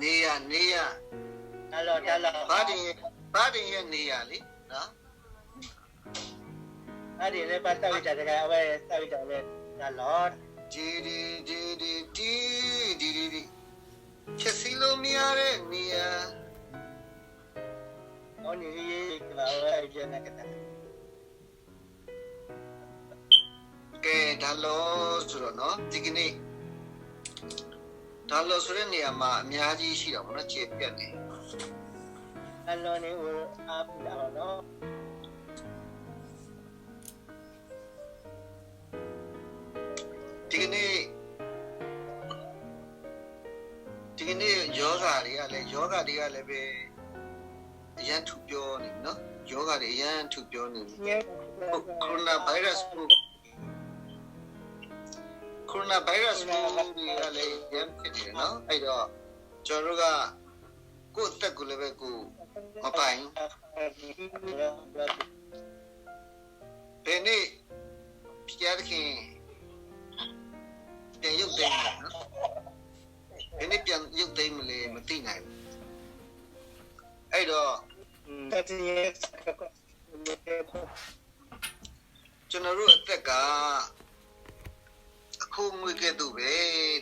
နေရာ နေရာ တၢ်လီၢ် တၢ်လီၢ် ဘါဒံး ဘါဒံးယဲၢ် နေရာ လံ ဘါဒံးလၢပှၤသးဝံၣ်တၢ်တဂၤ အဝဲသးဝံၣ်တၢ်လၢတၢ်လီၢ် ဒံ ဒံ ဒံ ဒံ ဒံ ဒံ ဖျက်ဆီးလို့မရတဲ့နေရာ အီန့ၣ် အဝဲယဲၢ်နကတၢၢ် ကဲ ဒါလီၤဆိုတော့နော် ဒီကနေ့ ဒါလီၤဆိုတဲ့နေရာမှာ အများကြီးရှိတာပေါ့နော် ကျယ်ပြန့်နေ ဒါလီၤန့ၣ် အါပူၤလီၤနော် ဒီကနေ့ ဒီကနေ့ ယောဂါတွေကလည်း ယောဂါတွေကလည်းပဲ အရမ်းထူပြောနေပြီနော် ယောဂါတွေအရမ်းထူပြောနေပြီ coronavirus ပိုး coronavirus ပိုးတွေကလည်း အရမ်းဖြစ်နေတယ်နော် အဲ့တော့ ကျွန်တော်တို့က ကိုယ့်အသက်ကိုလည်းပဲ ကိုယ်မပိုင်ဘူး ဘယ်နေ့ ဘုရားသခင် ပြန်ရုပ်သိမ်းမလဲနော် ဘယ်နေ့ပြန်ရုပ်သိမ်းမလဲ မသိနိုင်ဘူး အဲ့တော့ ကျွန်တော်တို့အသက်က အခိုးအငွေ့ကဲ့သို့ပဲ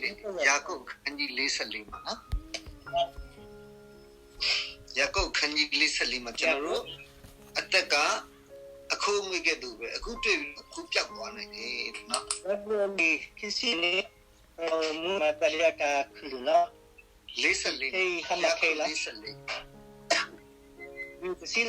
တဲ့ ယာကုပ်အခန်းကြီးလေးဆယ့်လေးမှာနော် ယာကုပ်အခန်းကြီးလေးဆယ့်လေးမှာ ကျွန်တော်တို့အသက်က အခိုးအငွေ့ကဲ့သို့ပဲ အခုတွေ့ပြီးတော့ အခုပျောက်သွားနိုင်တယ်နော် လၢပျိၢ်လံခံဆံန့ၣ် မူမၤသးလၢတၢ်ခုၣ်လီၤ လေးဆယ့်လေး ဟဲအံၤဟါမၢ်ခဲအံၤလီၤ လေးဆယ့်လေး တဆံ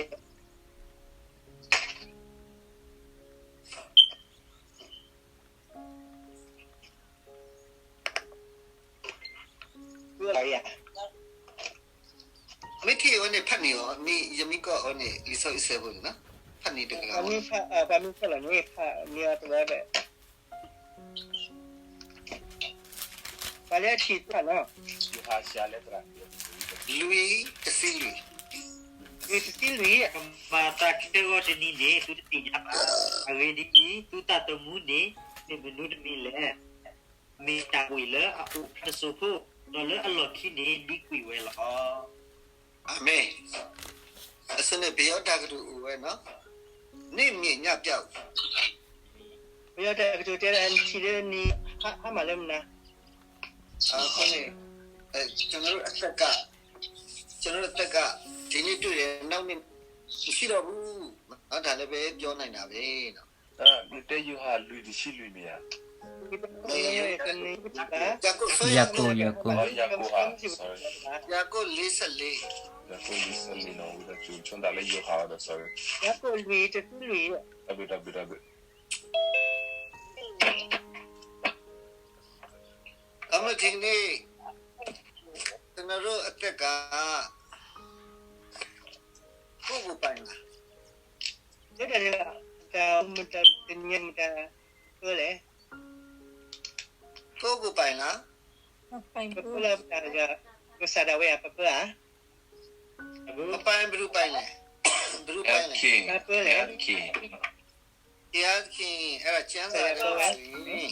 မ့ၢ်ထံၣ်အီၤန့ၣ် ဖးန့ၢ်အီၤ မ့ၢ်ယမ့ၢ်ကွၢ်အီၤန့ၣ် လံာ်စီဆှံအဆၢဖိန့ၣ်နီၤ ဖးန့ၢ်တကလး ပှၤမ့ၢ်ဖးလီၤန့ၣ် ဖးန့ၢ်အီၤတဝဲဒၣ် ပှၤလၢအထံၣ်သးလီၤ လွံၢ်တဆံလွံၢ် လွံၢ်တဆံလွံၢ် ကမၤသးခဲဂီၤတနံၤန့ၣ် သုတသ့ၣ်ညါဘၣ်. အဂ့ၢ်ဒ်အံၤ, သုသးသမူန့ၣ် မ့ၢ်မနုၤတမံၤလဲၣ်. မ့ၢ်တၢ်ဝ့ၢ်လၢအအိၣ်ဖျါစိဖိ, ဒီးလၢအလီၢ်ခံန့ၣ် ဒံကွံာ်ဝဲလီၤ. အၤမ့ၣ်. အဆိန့ၣ် ပယီၤတၢ်ကတိၤအိၣ်ဝဲနီၤ, နေ့မြင်ညပျောက် ပယီၤတၢ်ကတိၤတဲဒၣ် ထံၣ်လၢနံၤ ဟါမၢ်လၢမနၤ အဃိန့ၣ် ကျွန်တော်တို့အသက်က ကျွန်တော်တို့အသက်က ဒီနေ့တွေ့တယ် နောက်နေ့ မရှိတော့ဘူး. ဒါလည်းပဲပြောနိုင်တာပဲနော်. တဲယိၤဟၣ်လွံၢ်တဆံလွံၢ်မ့ၢ်ဧါ. ယၤကိာ် ယၤကိာ် ယၤကိာ် လေးဆယ့်လေး ယၤကိာ် လေးဆယ့်လေးနော် ဝံသးစူၤ ဆိသးလၢယိၤဟၣ်ဒီး sorry ယၤကိာ်လွံၢ်တဆံလွံၢ် တၢ်ဘျုး တၢ်ဘျုး တၢ်ဘျုး အမ့ၢ်ထံၣ်န့ၣ် ကျွန်တော်တို့အသက်က ကိုယ့်ကိုယ်ပိုင်လား. တၢ်မတၤတနံၤမတၤပၢလဲၣ်. ကိုယ့်ကိုယ်ပိုင်လား. ပပၢလၢပတၢ်ဂၤ ကစၢ်ဒၣ်ဝဲဧါ ပပၢဧါ. ပပိုင်ဘယ်သူပိုင်လဲ. ဘယ်သူပိုင်လဲ. ပပၢလဲၣ်. ဘုရားသခင် အဲ့ဒါကျမ်းစာထဲမှာဆိုရင်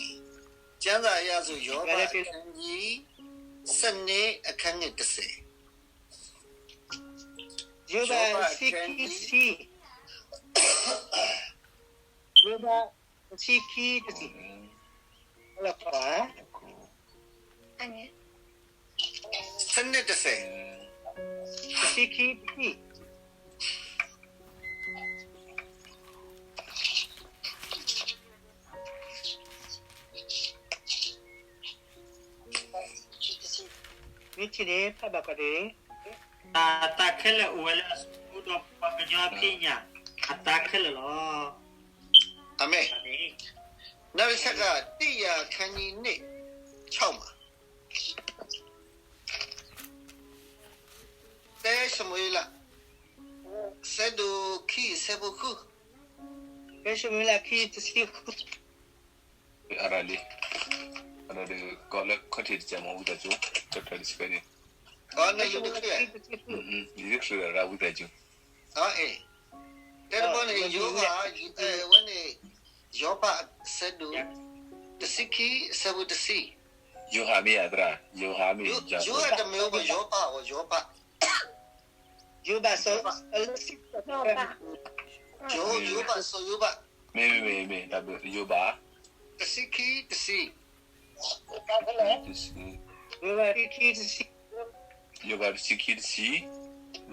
ကျမ်းစာအရဆို ယောဘအခန်းကြီး ဆယ့်နှစ် အခန်းငယ် တစ်ဆယ် ယောဘ ဆံခံဆံ ယောဘ ဆံခံတဆံ လီၤကွၢ် ဆယ့်နှစ် တစ်ဆယ် ဆံခံတဆံ မ့ၢ်ထံၣ်န့ၣ် ဖးဘၣ်ကီးတ့ၢ် တၢ်ခဲလၢာ်အိၣ်ဝဲလၢအဆိကတၢၢ်ဒီး ပှၤကညီအဖံးအညၣ် အတၢ်ခဲလၢာ်လီၤ. အၤမ့ၣ်. နောက်တစ်ချက်က တစ်ရာခန်းကြီး နှစ် ခြောက်မှာ တဲရှမူအ့လး ဆဲဒိၣ်ခံ ဆၢဖိဃု တဲရှမူအ့လးခံ တဆံဃု အရၤလံ အရၤဒီး ကီးလၢခီၣ်ထံးတစဲးမ့ၢ်ဝံသးစူၤ တၢ်တစဲးန့ၣ် အန့ၣ် ယတချ့ ယတချ့ရၤဝံသးစူၤ အ့ တဲတဘီန့ၣ် ယိၤဘး ဝဲန့ၣ် ယိၤဘး ဆဲဒိၣ် တဆံခံ ဆၢဖိတဆံ ယိၤဟၣ်မ့ၢ်ဧါသရၣ်, ယိၤဟၣ်မ့ၢ်ဧါ, ယိၤဟၣ်တမ့ၢ်ဘၣ်, ယိၤဘၣ်, ယိၤဘၣ်, ယိၤဘၣ်, စီၤယိၤဘၣ်, ယိၤဘၣ်, မ့ၢ်မ့ၢ်မ့ၢ်မ့ၢ် တၢ်ဘျုး ယိၤဘၣ်, တဆံခံတဆံ, တဆံ, ယိၤဘၣ်တဆံခံတဆံ, ယိၤဘၣ်တဆံခံတဆံ,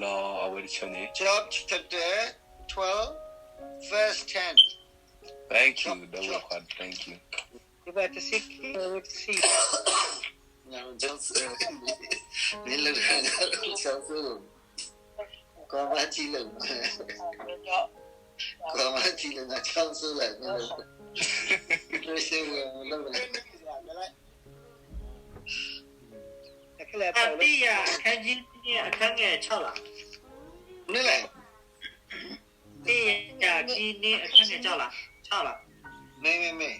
လီၤအဝဲတဆၢန့ၣ် Job chapter twelve, verse ten. Thank you, ဒီပုၢ်ဝဲၢ်ခွါ, thank you. ယိၤဘၣ်တဆံခံ, တဆံ, မ့ၢ်လၢ ကီမၤထံလၢာ်, ကီမၤထံလၢာ် နၤချီဆူလၢာ်, မ့ၢ်လၢ တၢ်တံၢ်ယၤ အခန်းကြီးနှစ် အခန်းငယ်ခြောက်လား, မ့ၢ်လဲၣ်, တံၢ်ယၤ အခန်းကြီးနှစ် အခန်းငယ်ခြောက်လား, ခြောက်လား, မ့ၢ်မ့ၢ်မ့ၢ်,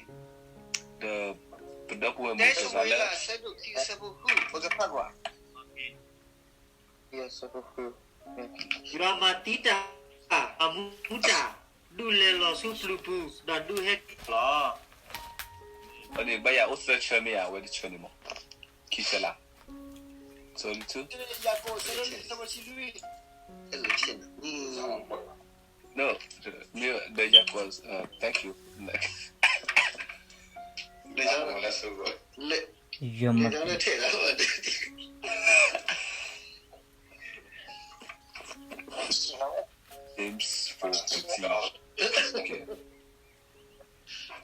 ဒီး ပဒီပုၢ်ဝဲၢ်မုၣ် တဲၡမူၤအ့လး အဆၢဒိၣ်ခံ အဆၢဖိဃု ပကဖးကွၢ် အဆၢဖိဃု, ယွၤမၤသံတၢ်, မၤမူတၢ်, ဒုးလဲၤလီၤဆူပျုၤပူၤ ဒီးဒုးဟဲက့ၤလီၤ. အန့ၣ် ဘၣ်ယၤအိၣ်သၢဆၢမ့ၢ်ဧါ, အဝဲတဆၢန့ၣ်မး, ခံဆၢလၢ်, ဆၢဖိဆံလွံၢ်, မ့ၢ် the Yaakov, thank you. ယွၤမၤ James four thirteen. Okay.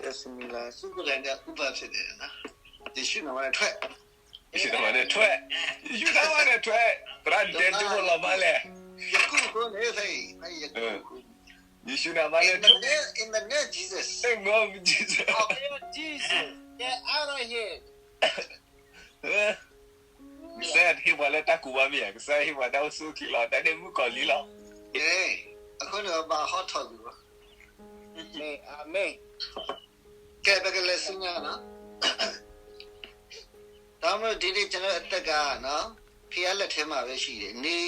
ယွၤမၤန့ၣ်ထွဲ, ယွၤမၤန့ၣ်ထွဲ, သရၣ်ဒဲဒိၣ် လီၤမါလဲၣ်, ယွၤမၤန့ၣ်ထွဲ, in the name of Jesus, in the name of Jesus, get out of here. ကစၢ်ယွၤတဟ့ၣ်ပှၤလၢတၢ်ကူၣ်ဘၣ်မ့ၢ်ဧါ, ကစၢ်ယွၤဟ့ၣ်ပှၤတၢ်အိၣ်ဆူၣ်အိၣ်ချ့လီၤ, တၢ်န့ၣ်မုၣ်ကီၤလံၢ်လီၤ. အဃိန့ၣ် ဘၣ်ဟီထီၣ်ကွံာ်လီၤ. အၤမ့ၣ်. ကဲ ပကလဲၤဆူညါလီၤ. ဒါမှမဟုတ် ဒီနေ့ကျွန်တော်အသက်ကနော် ဘုရားလက်ထဲမှာပဲရှိတယ်. နေ,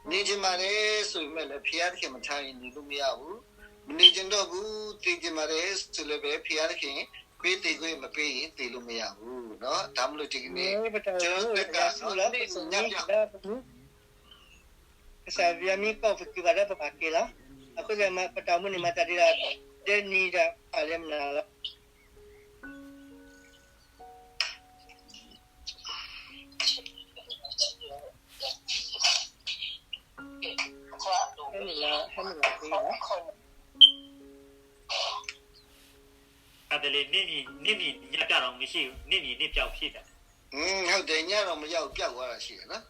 နေချင်ပါတယ်ဆိုပေမဲ့လည်း ဘုရားသခင်မထားရင် နေလို့မရဘူး. မနေချင်တော့ဘူး, သေချင်ပါတယ်ဆိုလည်းပဲ ဘုရားသခင်ပေးသေခွင့်မပေးရင် သေလို့မရဘူးနော်. ဒါမှမဟုတ် ဒီကနေ့ ကျွန်တော်အသက်ကနော် နေ့ညပြောင်း ကစၢ်ယွၤမ့ၢ်ကိးပသူဘၣ်ဒီးပဘၣ်က့ၤလီၤ. အဃိသတး ပတၢ်အိၣ်မူန့ၣ် မၤသးဒ်ဒီး ဒဲနံၤတၢ်ဖးလဲမနုၤလီၤ. ဟဲနုာ်လီၤ, ဟဲနုာ်လီၤသ့လီၤ. အသ့ၣ်လၢ နေ့မြင်, နေ့မြင်ညပြောင်းတော့မရှိဘူး, နေ့မြင်နေ့ပြောင်းဖြစ်တာ. ဟုတ်တယ်, ညတော့မရောက်ဘူး, ပျောက်သွားတာရှိတယ်နော်.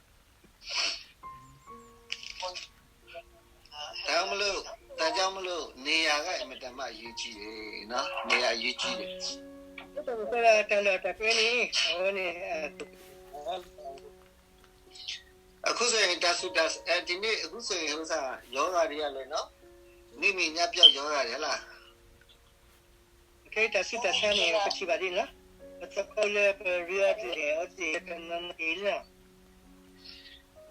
ဒါကြောင့်မလို့, ဒါကြောင့်မလို့ နေရာကအင်မတန်မှအရေးကြီးတယ်နော်, နေရာအရေးကြီးတယ်. တၢ်လီၢ်တၢ်ကျဲန့ၣ် အဝဲန့ၣ် အခုဆိုရင် တၢ်ဆူးတၢ်ဆါ, ဒီနေ့ အခုဆိုရင် ဥစ္စာ, ရောဂါတွေကလည်းနော်, နေ့မြင်ညပြောင်းရောဂါတွေဟဲလာ. ခဲအံၤတၢ်ဆူးတၢ်ဆါန့ၣ် ပထံၣ်ဘၣ်ဒ်န့ၣ်လီၤ. ပသကိးလၢပရ့အီၤဒ်လဲၣ်အီၤဒ်လဲၣ် ကနၣ်က့ၤလီၤ.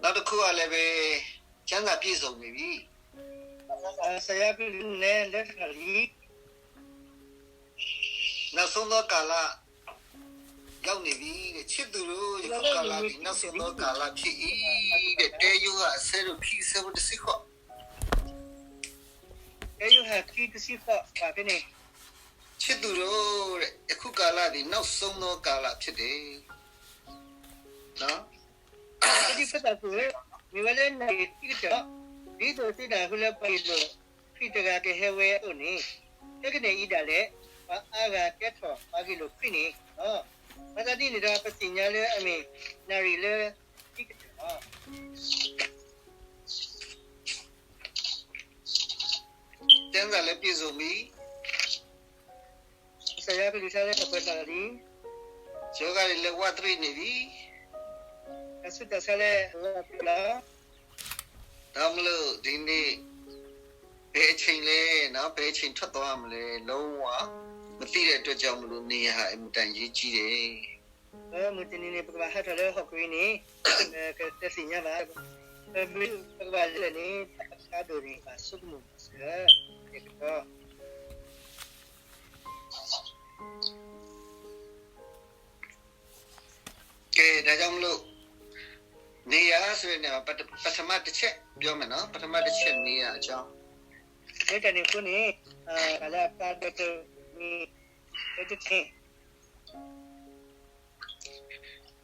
နောက်တစ်ခုကလည်းပဲ ချမ်းသာပြည့်စုံနေပြီ. ကစၢ်ယွၤကလုၢ်န့ၣ်လဲၤထီၣ်လံ. နောက်ဆုံးသောကာလ ရောက်နေပြီတဲ့. ချစ်သူတို့, ယခုကာလသည် နောက်ဆုံးသောကာလဖြစ်၏တဲ့. တဲယိၤဟၣ် အဆၢဒိၣ်ခံ အဆၢဖိတဆံဃိး. တဲယိၤဟၣ်ခံ တဆံဃိး ပှၤဖဲန့ၣ်. ချစ်သူတို့တဲ့, ယခုကာလသည် နောက်ဆုံးသောကာလဖြစ်တယ်. ဒ်ပသးပူၤဧၢ, မ့ၢ်ဝဲလၢနၣ်ရံၣ်ခံကတၢၢ်လီၤ. ဒ်သိးသုတၢ်ဟူလၢပှၤဂ့ၢ်လိာ်ခရံာ်တဂၤကဟဲဝဲအသိးန့ၣ်, ခဲကနံၣ်အံၤဒၣ်လဲာ် ပှၤအါဂၤကဲထီၣ်ပှၤဂ့ၢ်လိာ်ခရံာ်န့ၣ်လီၤ. မၤသးဒ်န့ၣ်ဒီး ပသ့ၣ်ညါလၢအမ့ၢ်နၣ်ရံၣ်လၢခံကတၢၢ်လီၤ. ကျမ်းစာလည်းပြည့်စုံပြီ. ကစၢ်ယွၤကလုၢ်ကထါလၢပှဲၤထီၣ်လံ. ရောဂါတွေလည်း ဝသရေနေပြီ. တၢ်ဆူးတၢ်ဆါလၢအလီၤပှီၢ်လီၤ. ဒါကြောင့်မလို့ ဒီနေ့ ဘယ်အချိန်လဲနော်, ဘယ်အချိန်ထွက်သွားမလဲ, လုံးဝမသိတဲ့အတွက်ကြောင့်မလို့ နေရာဟာ အင်မတန်အရေးကြီးတယ်. မုၢ်တနံၤန့ၣ် ပကဘၣ်ဟးထီၣ်လၢဟီၣ်ခိၣ်အံၤန့ၣ် ကတသ့ၣ်ညါဘၣ်. ပကဘၣ်လဲၤလဲၣ်န့ၣ် တၢ်ဆါဒိၣ်န့ၣ် ဘၣ်ဆိကမိၣ်ဘၣ်စၢၤ ကဲကတီၢ်. ဒါကြောင့်မလို့ နေရာဆိုတဲ့နေရာမှာ ပထမတစ်ချက်ပြောမယ်နော် ပထမတစ်ချက် နေရာအကြောင်း လၢတၢ်န့ၣ်အဃိန့ၣ် တၢ်လၢအကါဒိၣ်တမံၤ လၢတထံၣ်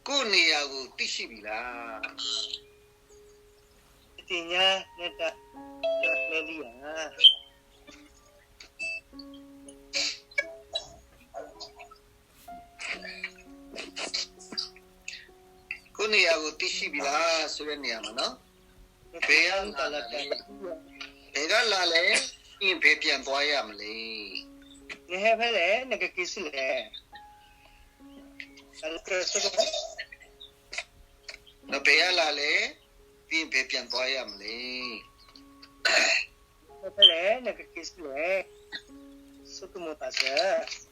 ကိုယ့်နေရာကိုသိရှိပြီလား တသ့ၣ်ညါနတၢ်လၢလံဧါ ကိုယ့်နေရာကိုသိရှိပြီလားဆိုတဲ့နေရာမှာနော် ဘယ်ကလာလဲ ဘယ်ကလာလဲ ပြီးရင်ဘယ်ပြန်သွားရမလဲ နဟဲဖဲလဲၣ် နကက့ၤဆူလဲၣ် ဒီးဘယ်ကလာလဲ ပြီးရင်ဘယ်ပြန်သွားရမလဲ ဟဲဖဲလဲၣ် နကက့ၤဆူလဲၣ် ဆိကမိၣ်သးစၢၤ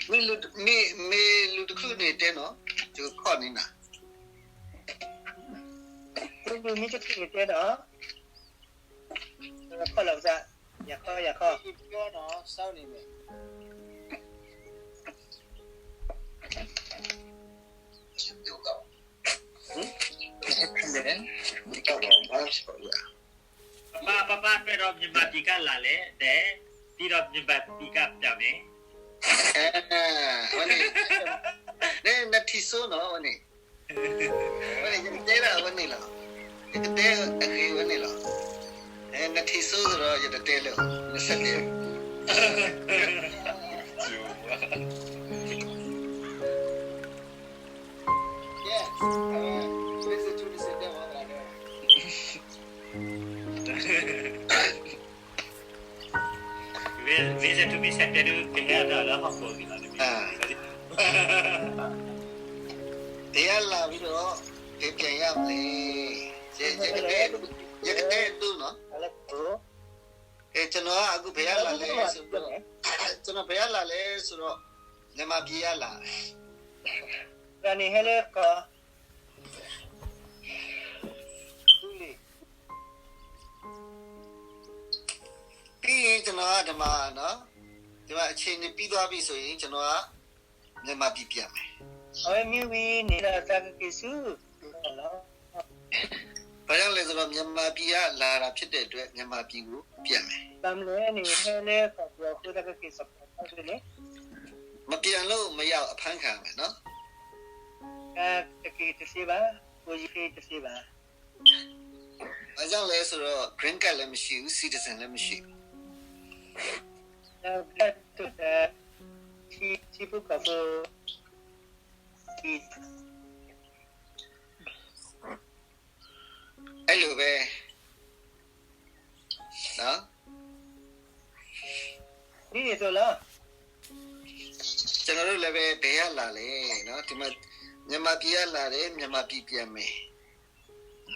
မ့ၢ်လူၤတချုးန့ၣ်တဲနီၤ ယကခီၣ်န့ၢ်နၤ မ့ၢ်လူၤမ့ၢ်တချုးန့ၣ်တဲနီၤ ယခီၣ်လီၤပသး ယခီၣ် ယခီၣ် ပပၢ် ပပၢ် တွဲဒီးမြန်မာပြည်ကလာလဲၣ် ဒီး ပြီးတော့မြန်မာပြည်ကပြန်မယ် ဝဲန့ၣ် နထံၣ်စိနီၤ ဝဲန့ၣ် ဝဲန့ၣ် ယကတဲဒၣ်ဝဲန့ၣ်လီၤ ယကတဲအဂ့ၢ်ဝဲန့ၣ်လီၤ နထံၣ်စိသဒီး ယတတဲလၢၤ နဆၢတဲ ဝဲ ဝဲ ဘယ်ကလာပြီးတော့ ဘယ်ပြန်ရမလဲ ယကတဲ ယကတဲအဒိနီၤ ကျွန်တော်ကအခုဘယ်ကလာလဲဆိုတော့ ကျွန်တော်ဘယ်ကလာလဲဆိုတော့ မြန်မာပြည်ကလာတယ် တၢ်န့ၣ်ဟဲလၢကီၢ် ပြီးရင်ကျွန်တော်ကဒီမှာနော် ဒီမှာအခြေအနေပြီးသွားပြီဆိုရင်ကျွန်တော်ကမြန်မာပြည်ပြန်မယ် အဝဲမ့ၢ်ဝံၤန့ၣ်ဒီးတၢ်ကက့ၤဆူ ဘာကြောင့်လဲဆိုတော့မြန်မာပြည်ကလာတာဖြစ်တဲ့အတွက်မြန်မာပြည်ကိုပြန်မယ် ဘၣ်မနုၤလဲၣ်န့ၣ် ဟဲလၢကီၢ်ပယီၤအဃိတၢ်ကက့ၤစ့ၢ်ကီးန့ၣ် မပြန်လို့မရဘူး အဖမ်းခံရမယ်နော် တၢ်တက့ၤတသ့ဘၣ် ကိုယ်ရေးတသ့ဘၣ် ဘာကြောင့်လဲဆိုတော့ green card လည်းမရှိဘူး citizen လည်းမရှိဘူး တၢ်ကတိၤတၢ် ထံဖိကီၢ်ဖိ အဲလိုပဲ နော် ဒ်န့ၣ်သိးလီၤ ကျွန်တော်တို့လည်းပဲဘယ်ကလာလဲနော်ဒီမှာမြန်မာပြည်ကလာတယ်မြန်မာပြည်ပြန်မယ်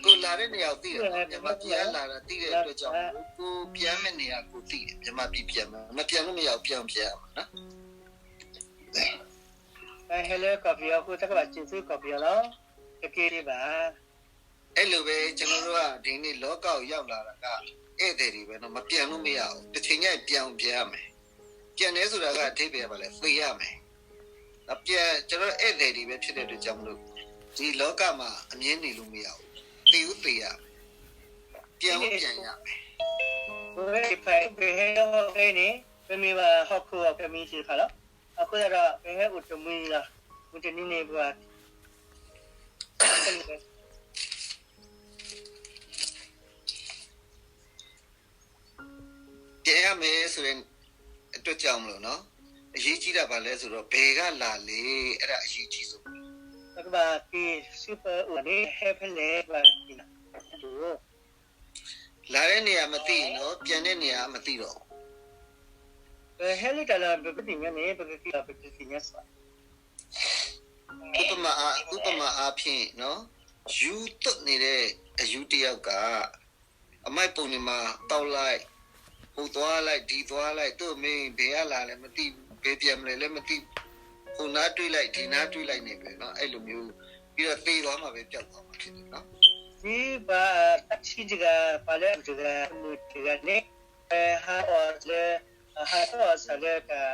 ကိုလာတဲ့နေရာကိုသိတယ်နော်မြန်မာပြည်ကလာတာသိတဲ့အတွက်ကြောင့်ကိုပြန်မဲ့နေရာကိုသိတယ်မြန်မာပြည်ပြန်မယ်မပြန်လို့မရဘူးပြန်အောင်ပြန်ရမှာနော် ဟဲလၢကီၢ်ပယီၤအဃိတၢ်ကဘၣ်စံးဆူကီၢ်ပယီၤလီၤ တက့ၤဒံးဘၣ် အဲ့လိုပဲကျွန်တော်တို့ကဒီနေ့လောကကိုရောက်လာတာကဧည့်သည်တွေပဲနော်မပြန်လို့မရဘူးတစ်ချိန်ကျရင်ပြန်အောင်ပြန်ရမယ်ပြန်တယ်ဆိုတာကအဓိပ္ပာယ်ကဘာလဲသေရမယ်နော်ပြန်ကျွန်တော်ဧည့်သည်တွေပဲဖြစ်တဲ့အတွက်ကြောင့်မလို့ဒီလောကမှာအမြဲနေလို့မရဘူးသေဦးသေရမယ်ပြန်ဦးပြန်ရမယ် ပဝဲသ့ၣ်တဖၣ်ပဟဲလၢဟီၣ်ခိၣ်န့ၣ် ပမ့ၢ်ဘၣ်ဟီၣ်ခိၣ်အကမံၤသ့ၣ်တဖၣ်လီၤ. အဃိသတးဒီး ပဟဲအိၣ်တမှံၤလီၤ. မုၢ်တနံၤန့ၣ် ပှၤ ပြန်ရမယ်ဆိုတဲ့အတွက်ကြောင့်မလို့နော်အရေးကြီးတာပါလဲဆိုတော့ဘယ်ကလာလဲအဲ့ဒါအရေးကြီးဆုံးပကဘၣ်က့ၤဆူပအိၣ်န့ၣ် ဟဲဖဲလဲၣ်ပှၤက့ၤ လာတဲ့နေရာမသိရင်တော့ပြန်တဲ့နေရာမသိတော့ဘူး ပဟဲလၢတၢ်လီၢ်ပကသ့ၣ်ညါန့ၣ် ပကက့ၤလီၤပတသ့ၣ်ညါစ့ၢ် ဥပမာအား ဥပမာအားဖြင့်နော် ယူသွတ်နေတဲ့အယူတစ်ယောက်က အမှိုက်ပုံတွေမှာတောက်လိုက် ဟိုသွားလိုက် ဒီသွားလိုက် သူ့အမေဘယ်ကလာလဲမသိဘူး ဘယ်ပြန်မလဲလဲမသိဘူး ဟိုနားတွေ့လိုက် ဒီနားတွေ့လိုက်နေပဲနော် အဲ့လိုမျိုး ပြီးတော့သေသွားမှာပဲပျောက်သွားမှာဖြစ်တယ်နော် ဒ်ပှၤအထံတဂၤ ပှၤလၢအဂုၤတဂၤ အမုၢ်တဂၤန့ၣ် ဟးအီၣ်လၢ ဟးထီၣ်အီၣ်ဆၣ်လၢတၢ်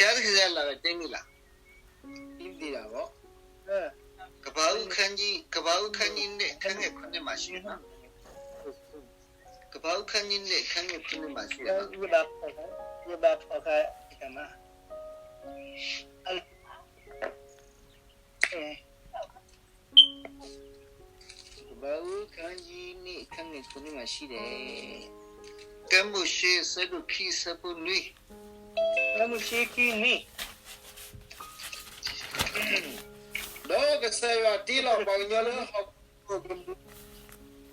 ဘုရားသခင်ကလာ်ဝဲတဲန့ၣ်လီၤ. ကပၤအူခန်းကြီး, ကပၤအူခန်းကြီးန့ၣ် ခန်းငယ်ခုနစ်မှာရှိတယ်နော်. ကပၤအူခန်းကြီးန့ၣ် ခန်းငယ်ခုနစ်မှာရှိတယ်နော်. ယဘၣ်ဖီၣ်ခါ, ယဘၣ်ဖီၣ်ခါ, ကပၤအူခန်းကြီးန့ၣ် ခန်းငယ်ခုနစ်မှာရှိတယ်. ကဲမိၤၡ့ အဆၢဒိၣ်ခံ အဆၢဖိနွံ. ကဲမိၤၡ့ခံနွံ. ဒီးကစၢ်ယွၤတ့လီၤပှၤကညီလၢဟီၣ်ခိၣ်ကမူၣ်,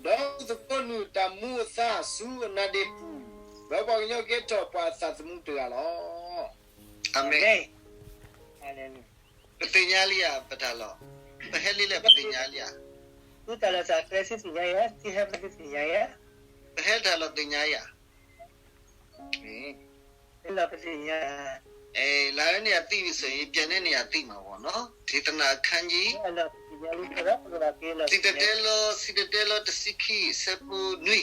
ဒီးသူၣ်ကိးနုာ်တၢ်မူအသါဆူအနါဒ့ပူၤ, ဒီးပှၤကညီကဲထီၣ်ပှၤအသးသမူတဂၤလီၤ. အၤမ့ၣ်. ပသ့ၣ်ညါလံဧါ ပတၢ်လီၢ်, ပဟဲလံလဲၣ် ပသ့ၣ်ညါလံဧါ. သုတၢ်လီၢ်တၢ်ကျဲသုသ့ၣ်ညါဧါ, သုဟဲပသ့ၣ်ညါဧါ. ပဟဲတၢ်လီၢ်သ့ၣ်ညါဧါ. လီၢ်ပသ့ၣ်ညါ. လၢန့ၣ်အသံၣ်မ့ၢ်စ့ၢ် ယပျဲန့ၢ်န့ၣ်အသံၣ်မးဝဲနီၤ, ဒေသနာခန်းကြီး, စံၣ်တဲၤတဲလီၤ, စံၣ်တဲၤတဲလီၤတဆံခံ အဆၢဖိနွံ,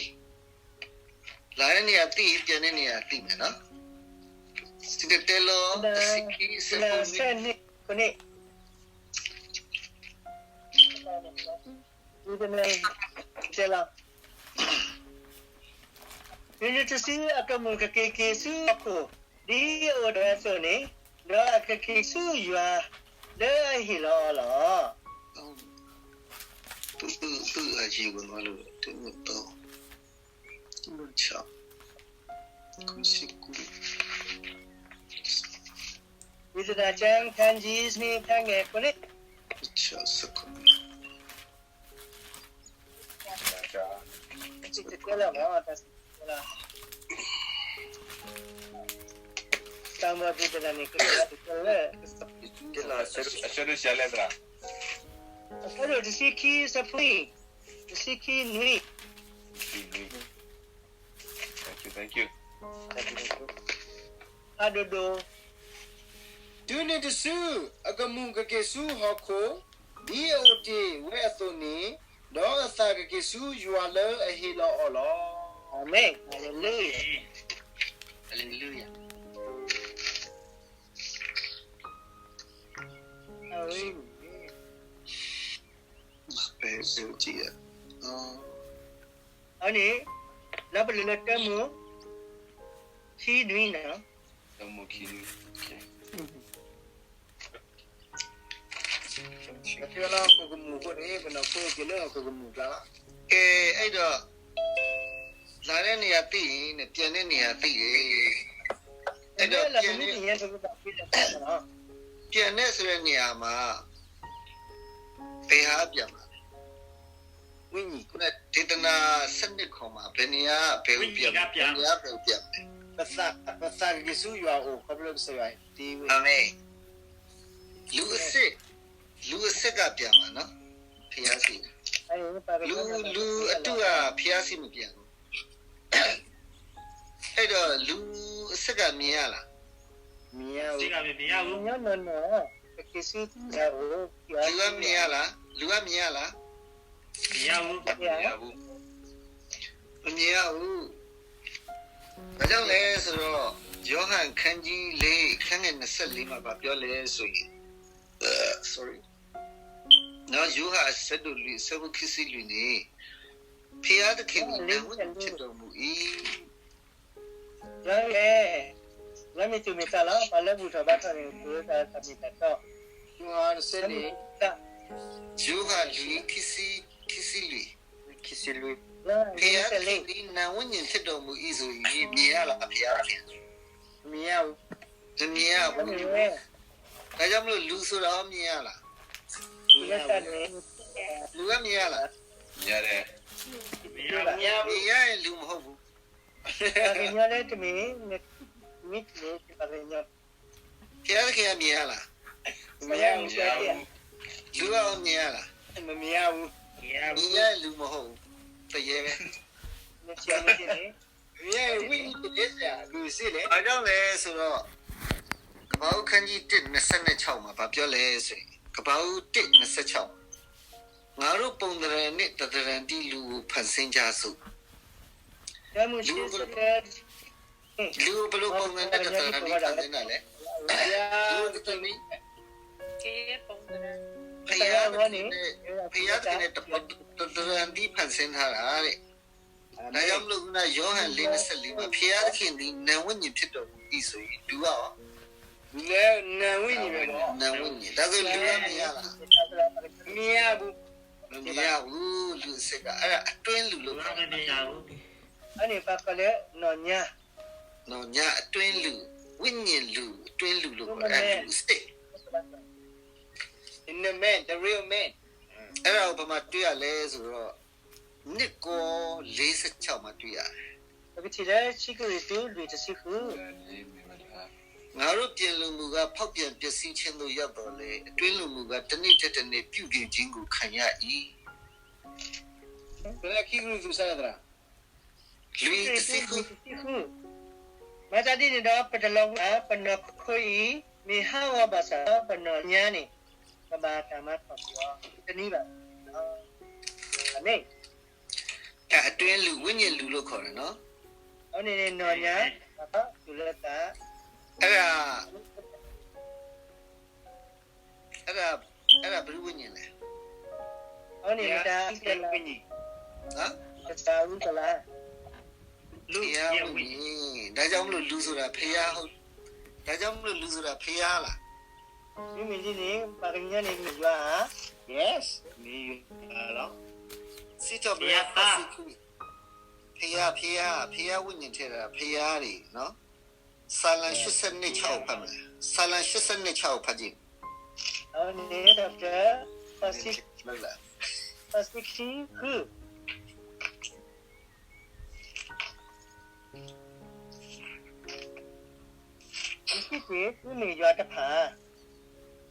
လၢန့ၣ်အသံၣ် ယပျဲန့ၢ်န့ၣ်အသံၣ်မးနီၤ, စံၣ်တဲၤတဲလီၤတဆံခံ အဆၢဖိနွံ. တဲလီၤ, ဒ်န့ၣ်တစုအကမူၣ်ကက့ၤက့ၤဆူဟီၣ်ခိၣ်, ဒ်အအိၣ်တဂၤအသိးန့ၣ်, ဒီးအကက့ၤဆူယွၤလၢအဟ့ၣ်လီၤအီၤလီၤ. တၢ်အံၤဝဲမးလၢ တၢ်အံၤဝဲမးလၢ တၢ်အံၤဝဲမးလၢ ဝံသဒၣ်ကျမ်း ခန်းကြီး နှစ် ခန်းငယ် ခုနစ်. တၢ်မၤဒ်တနံၤန့ၣ် ကစၢ်ယွၤတကဲလၢ အဆၢဒိၣ်ဆံးလဲၣ်သရၣ်, အဆၢဒိၣ်တဆံခံ အဆၢဖိ တဆံခံနွံ. ဖးဒိၣ်ဒိၣ်, တုၤနုၤတစု အကမူၣ်ကက့ၤဆူဟီၣ်ခိၣ်, ဒ်အအိၣ်တ့ၢ်ဝဲအသိးန့ၣ်, ဒီးအသးကက့ၤဆူယွၤလၢအဟ့ၣ်လီၤအီၤလီၤ. အၤမ့ၣ်, ဟါလ့လူယၤ, ဟါလ့လူယၤ. အဝဲ အဝဲန့ၣ် လၢပလၢလၢတၢမိၤခံနွံန့ၣ်, တၢမိၤခံနွံ, ကဲအဲၣ်ဒိး လၢန့ၣ်အသံၣ်အံၤ နပျဲန့ၢ်န့ၣ်အသံၣ်အံၤ, အဲၣ်ဒိး ပျဲန့ၢ်စ့ၢ်န့ၣ်ဧါမး, ပဟဲပျဲမး, ဝံၤ ဒေသနာ ဆယ့်နှစ်ခွန်မှာ ဘယ်နေရာ ဘယ်ကိုပြန်မလဲ, ဘယ်နေရာ ဘယ်ကိုပြန်မလဲ. ပသးကက့ၤဆူယွၤအအိၣ် ခီဖျိကစၢ်ယွၤတ့ဝဲ, အၤမ့ၣ်. လူအစစ်, လူအစစ်ကပြန်မှာနော်, ဘုရားဆီ, လူ, လူအတုက ဘုရားဆီမပြန်ဘူး. အဲၣ်ဒိး လူအစစ်ကမြင်ရလား, မမြင်ရဘူး, မမြင်ရဘူး. လူကမြင်ရလား, လူကမြင်ရလား, မမြင်ရဘူး, မမြင်ရဘူး. မမြင်ရဘူး. ဘာကြောင့်လဲဆိုတော့ ယောဟန်ခန်းကြီးလေး ခန်းငယ်နှစ်ဆယ့်လေးမှာ ဘာပြောလဲဆိုရင်, sorry, နော်, ယိၤဟၣ်အဆၢဒိၣ်လွံၢ် အဆၢဖိခံဆံလွံၢ်န့ၣ်, ဘုရားသခင်သည် နာဝိညာဉ်ဖြစ်တော်မူ၏. ယွၤလဲၣ်, ယွၤမ့ၢ်သူၣ်မ့ၢ်သးလီၤ, ပှၤလၢဘူၣ်ထီၣ်ဘါထီၣ်န့ၣ် သူၣ်ဝဲသးမ့ၢ်တၢ်တီ, ယိၤဟၣ်တဆၢန့ၣ်, ယိၤဟၣ်လွံၢ် ခံဆံ, ခံဆံလွံၢ်, ခံဆံလွံၢ်, ဘုရားသခင်သည် နာဝိညာဉ်ဖြစ်တော်မူ၏ဆိုရင် မြင်ရလား, ဘုရားသခင်, မမြင်ရဘူး. ဒါကြောင့်မလို့ လူဆိုတာရော မြင်ရလား, လူကမြင်ရလား, မြင်ရတယ်, မြင်ရရင် လူမဟုတ်ဘူး. ပှၤကညီလၢတမ့ၢ်, မ့ၢ်တမ့ၢ်ပှၤကညီ, ဘုရားသခင်ကမြင်ရလား, မမြင်ရဘူး. လူကရောမြင်ရလား, မမြင်ရဘူး. မြင်ရရင် လူမဟုတ်ဘူး, ပယဲပဲ. မြင်ရရင် ဝိညာဉ်ဖြစ်တယ်ဆရာ, လူစစ်လေ. ဘာကြောင့်လဲဆိုတော့ ကပၤအူခန်းကြီးတစ် နှစ်ဆယ့်ခြောက်မှာ ဘာပြောလဲဆိုရင်, ကပၤအူတစ် နှစ်ဆယ့်ခြောက်မှာ, ငါတို့ပုံသဏ္ဍာန်နှင့် တသဏ္ဍာန်တည်း လူကိုဖန်ဆင်းကြစို့. လူကိုဘယ်လို, လူကိုဘယ်လိုပုံစံနဲ့ တသဏ္ဍာန်တည်း ဖန်ဆင်းတာလဲ. ဒ်န့ၣ် ဖယါတက့ၢ်န့ၣ် ဖယါတက့ၢ်န့ၣ် တပတရၢဒံဖၣ်ဆ့ထါရၣ် ဒါကြောင့်မလို့ ခုန ယောဟန်လေးနှစ်ဆယ့်လေးမှာ ဘုရားသခင်သည် နာမ်ဝိညာဉ်ဖြစ်တော်မူသည်ဆိုရင် လူရအီၤ နာမ်ဝိညာဉ် ဒါဆိုလူရမရလား မရဘူး မရဘူး လူအစစ်က အဲ့ဒါအတွင်းလူလို့ခေါ်တယ် အန့ၣ်ပကလဲနီၢ်ညါ နီၢ်ညါအတွင်းလူ ဝိညာဉ်လူ အတွင်းလူလို့ခေါ်တယ် လူအစစ် in the man, the real man အဲ့ဒါကိုဘာမှတွေ့ရလဲဆိုတော့ နှစ်ကောလေးဆယ့်ခြောက်မှာတွေ့ရတယ် ပကထံၣ်လၢဆံကရံၣ်သူးလွံၢ်တဆံဃု ငါတို့ပြင်လူမူကားဖောက်ပြန်ပျက်စီးခြင်းသို့ရောက်သော်လည်း အတွင်းလူမူကားတစ်နေ့ထက်တစ်နေ့ပြုပြင်ခြင်းကိုခံရ၏လၢခံကရံၣ်သူးစသရၣ် လွံၢ်တဆံဃု မၤသးဒ်န့ၣ်ဒီး ပတလီၤဝဲ ပနီၢ်ခိအံၤ မ့ၢ်ဟးဂီၤဘၣ်ဆၣ်ဒီး ပနီၢ်ညါန့ၣ် ကဘၣ်တၢ်မၤထီၣ်က့ၤအီၤ တနံၤဘၣ် အမ့ၢ် အတွင်းလူ ဝိညာဉ်လူလို့ခေါ်တယ်နော် အဝဲန့ၣ်နီၢ်ညါ တူၢ်လၢသး အဲ့ဒါ အဲ့ဒါ အဲ့ဒါဘယ်ဝိညာဉ်လဲ အဝဲန့ၣ်မတၤ ဝိညာဉ် ဟမ် မတၤဝိကလါ ဘုရားဝိညာဉ် ဒါကြောင့်မလို့လူဆိုတာဘုရားဟုတ် ဒါကြောင့်မလို့လူဆိုတာဘုရားလား မ့မ့ၢ်ဒ်န့ၣ် ပှၤကညီန့ၣ်မ့ၢ်ယွၤဧါ yes မ့ၢ်ယွၤလီၤ စံးထီၣ်ပတြၢၤ ဘုရားသား ဘုရား ဘုရား ဘုရားဝိညာဉ်ထဲတာ ဘုရားတွေနော် ဆာလံရှစ်ဆယ့်နှစ်ခြောက်ကိုဖတ်မယ် ဆာလံရှစ်ဆယ့်နှစ်ခြောက်ကိုဖတ်ကြည့် အဝဲန့ၣ် doctor ဖာစီခီ ယစံးက့ၤ သုမ့ၢ်ယွၤတဖၣ်,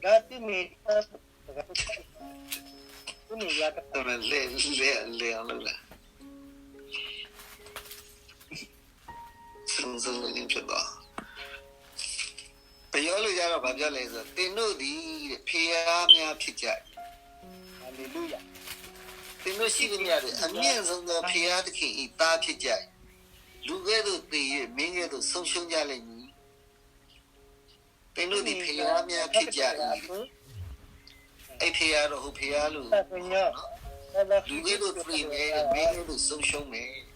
ဒီးသုမ့ၢ်တၢ်တဂၤ, သုမ့ၢ်ယွၤတဖၣ်, လဲၤလဲၤလဲၤအီၤလၢ ဆုံးဆုံးလေးဖြစ်သွားအောင်။ ပယီၤလိုကြတော့ဘာပြောလဲဆိုတော့ သင်တို့သည် ဖျားများဖြစ်ကြ၏။ ဟာလေလုယာ။ သင်တို့ရှိသမျှသည် အမြင့်ဆုံးသောဘုရားသခင်၏သားဖြစ်ကြ၏။ လူကဲ့သို့သေ၍ မင်းကဲ့သို့ဆုံးရှုံးကြလိမ့်မည်။ သင်တို့သည်ဖျားများဖြစ်ကြ၏။ အဲ့ဖျားတော့ဟိုဖျားလို့ လူကဲ့သို့သေမယ် မင်းကဲ့သို့ဆုံးရှုံးမယ်။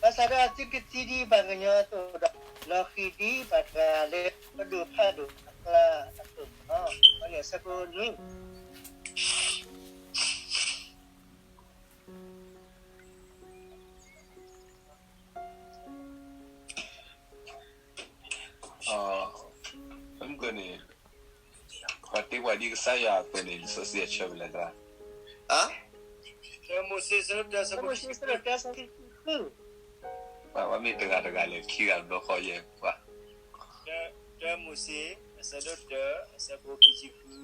ဘၣ်ဆၣ်ဒီးသုကသံဒ်ပှၤကညီအသိးဒီး လီၤဃံၤဒ်ပှၤတဂၤလၢပဒိၣ်ဖးဒိၣ်အကျါအသိးလီၤ. အဝဲန့ၣ်အဆၢဖိနွံ အမ့ၢ်န့ၣ် ပှၤတ့ပှၤဒ်ကစၢ်ယွၤအသိးန့ၣ် လံာ်စီဆှံအဆၢဖဲလဲၣ်သရၣ်. ဟါ? မိၤၡ့ အဆၢဒိၣ်တၢ အဆၢဖိခံဆံဃု, ပှၤမ့ၢ်တဂၤတဂၤလဲၣ် ခံဂၤတဘျီဃီယဲၢ်ပှၤ, တၢမိၤၡ့ အဆၢဒိၣ်တၢ အဆၢဖိခံဆံဃု,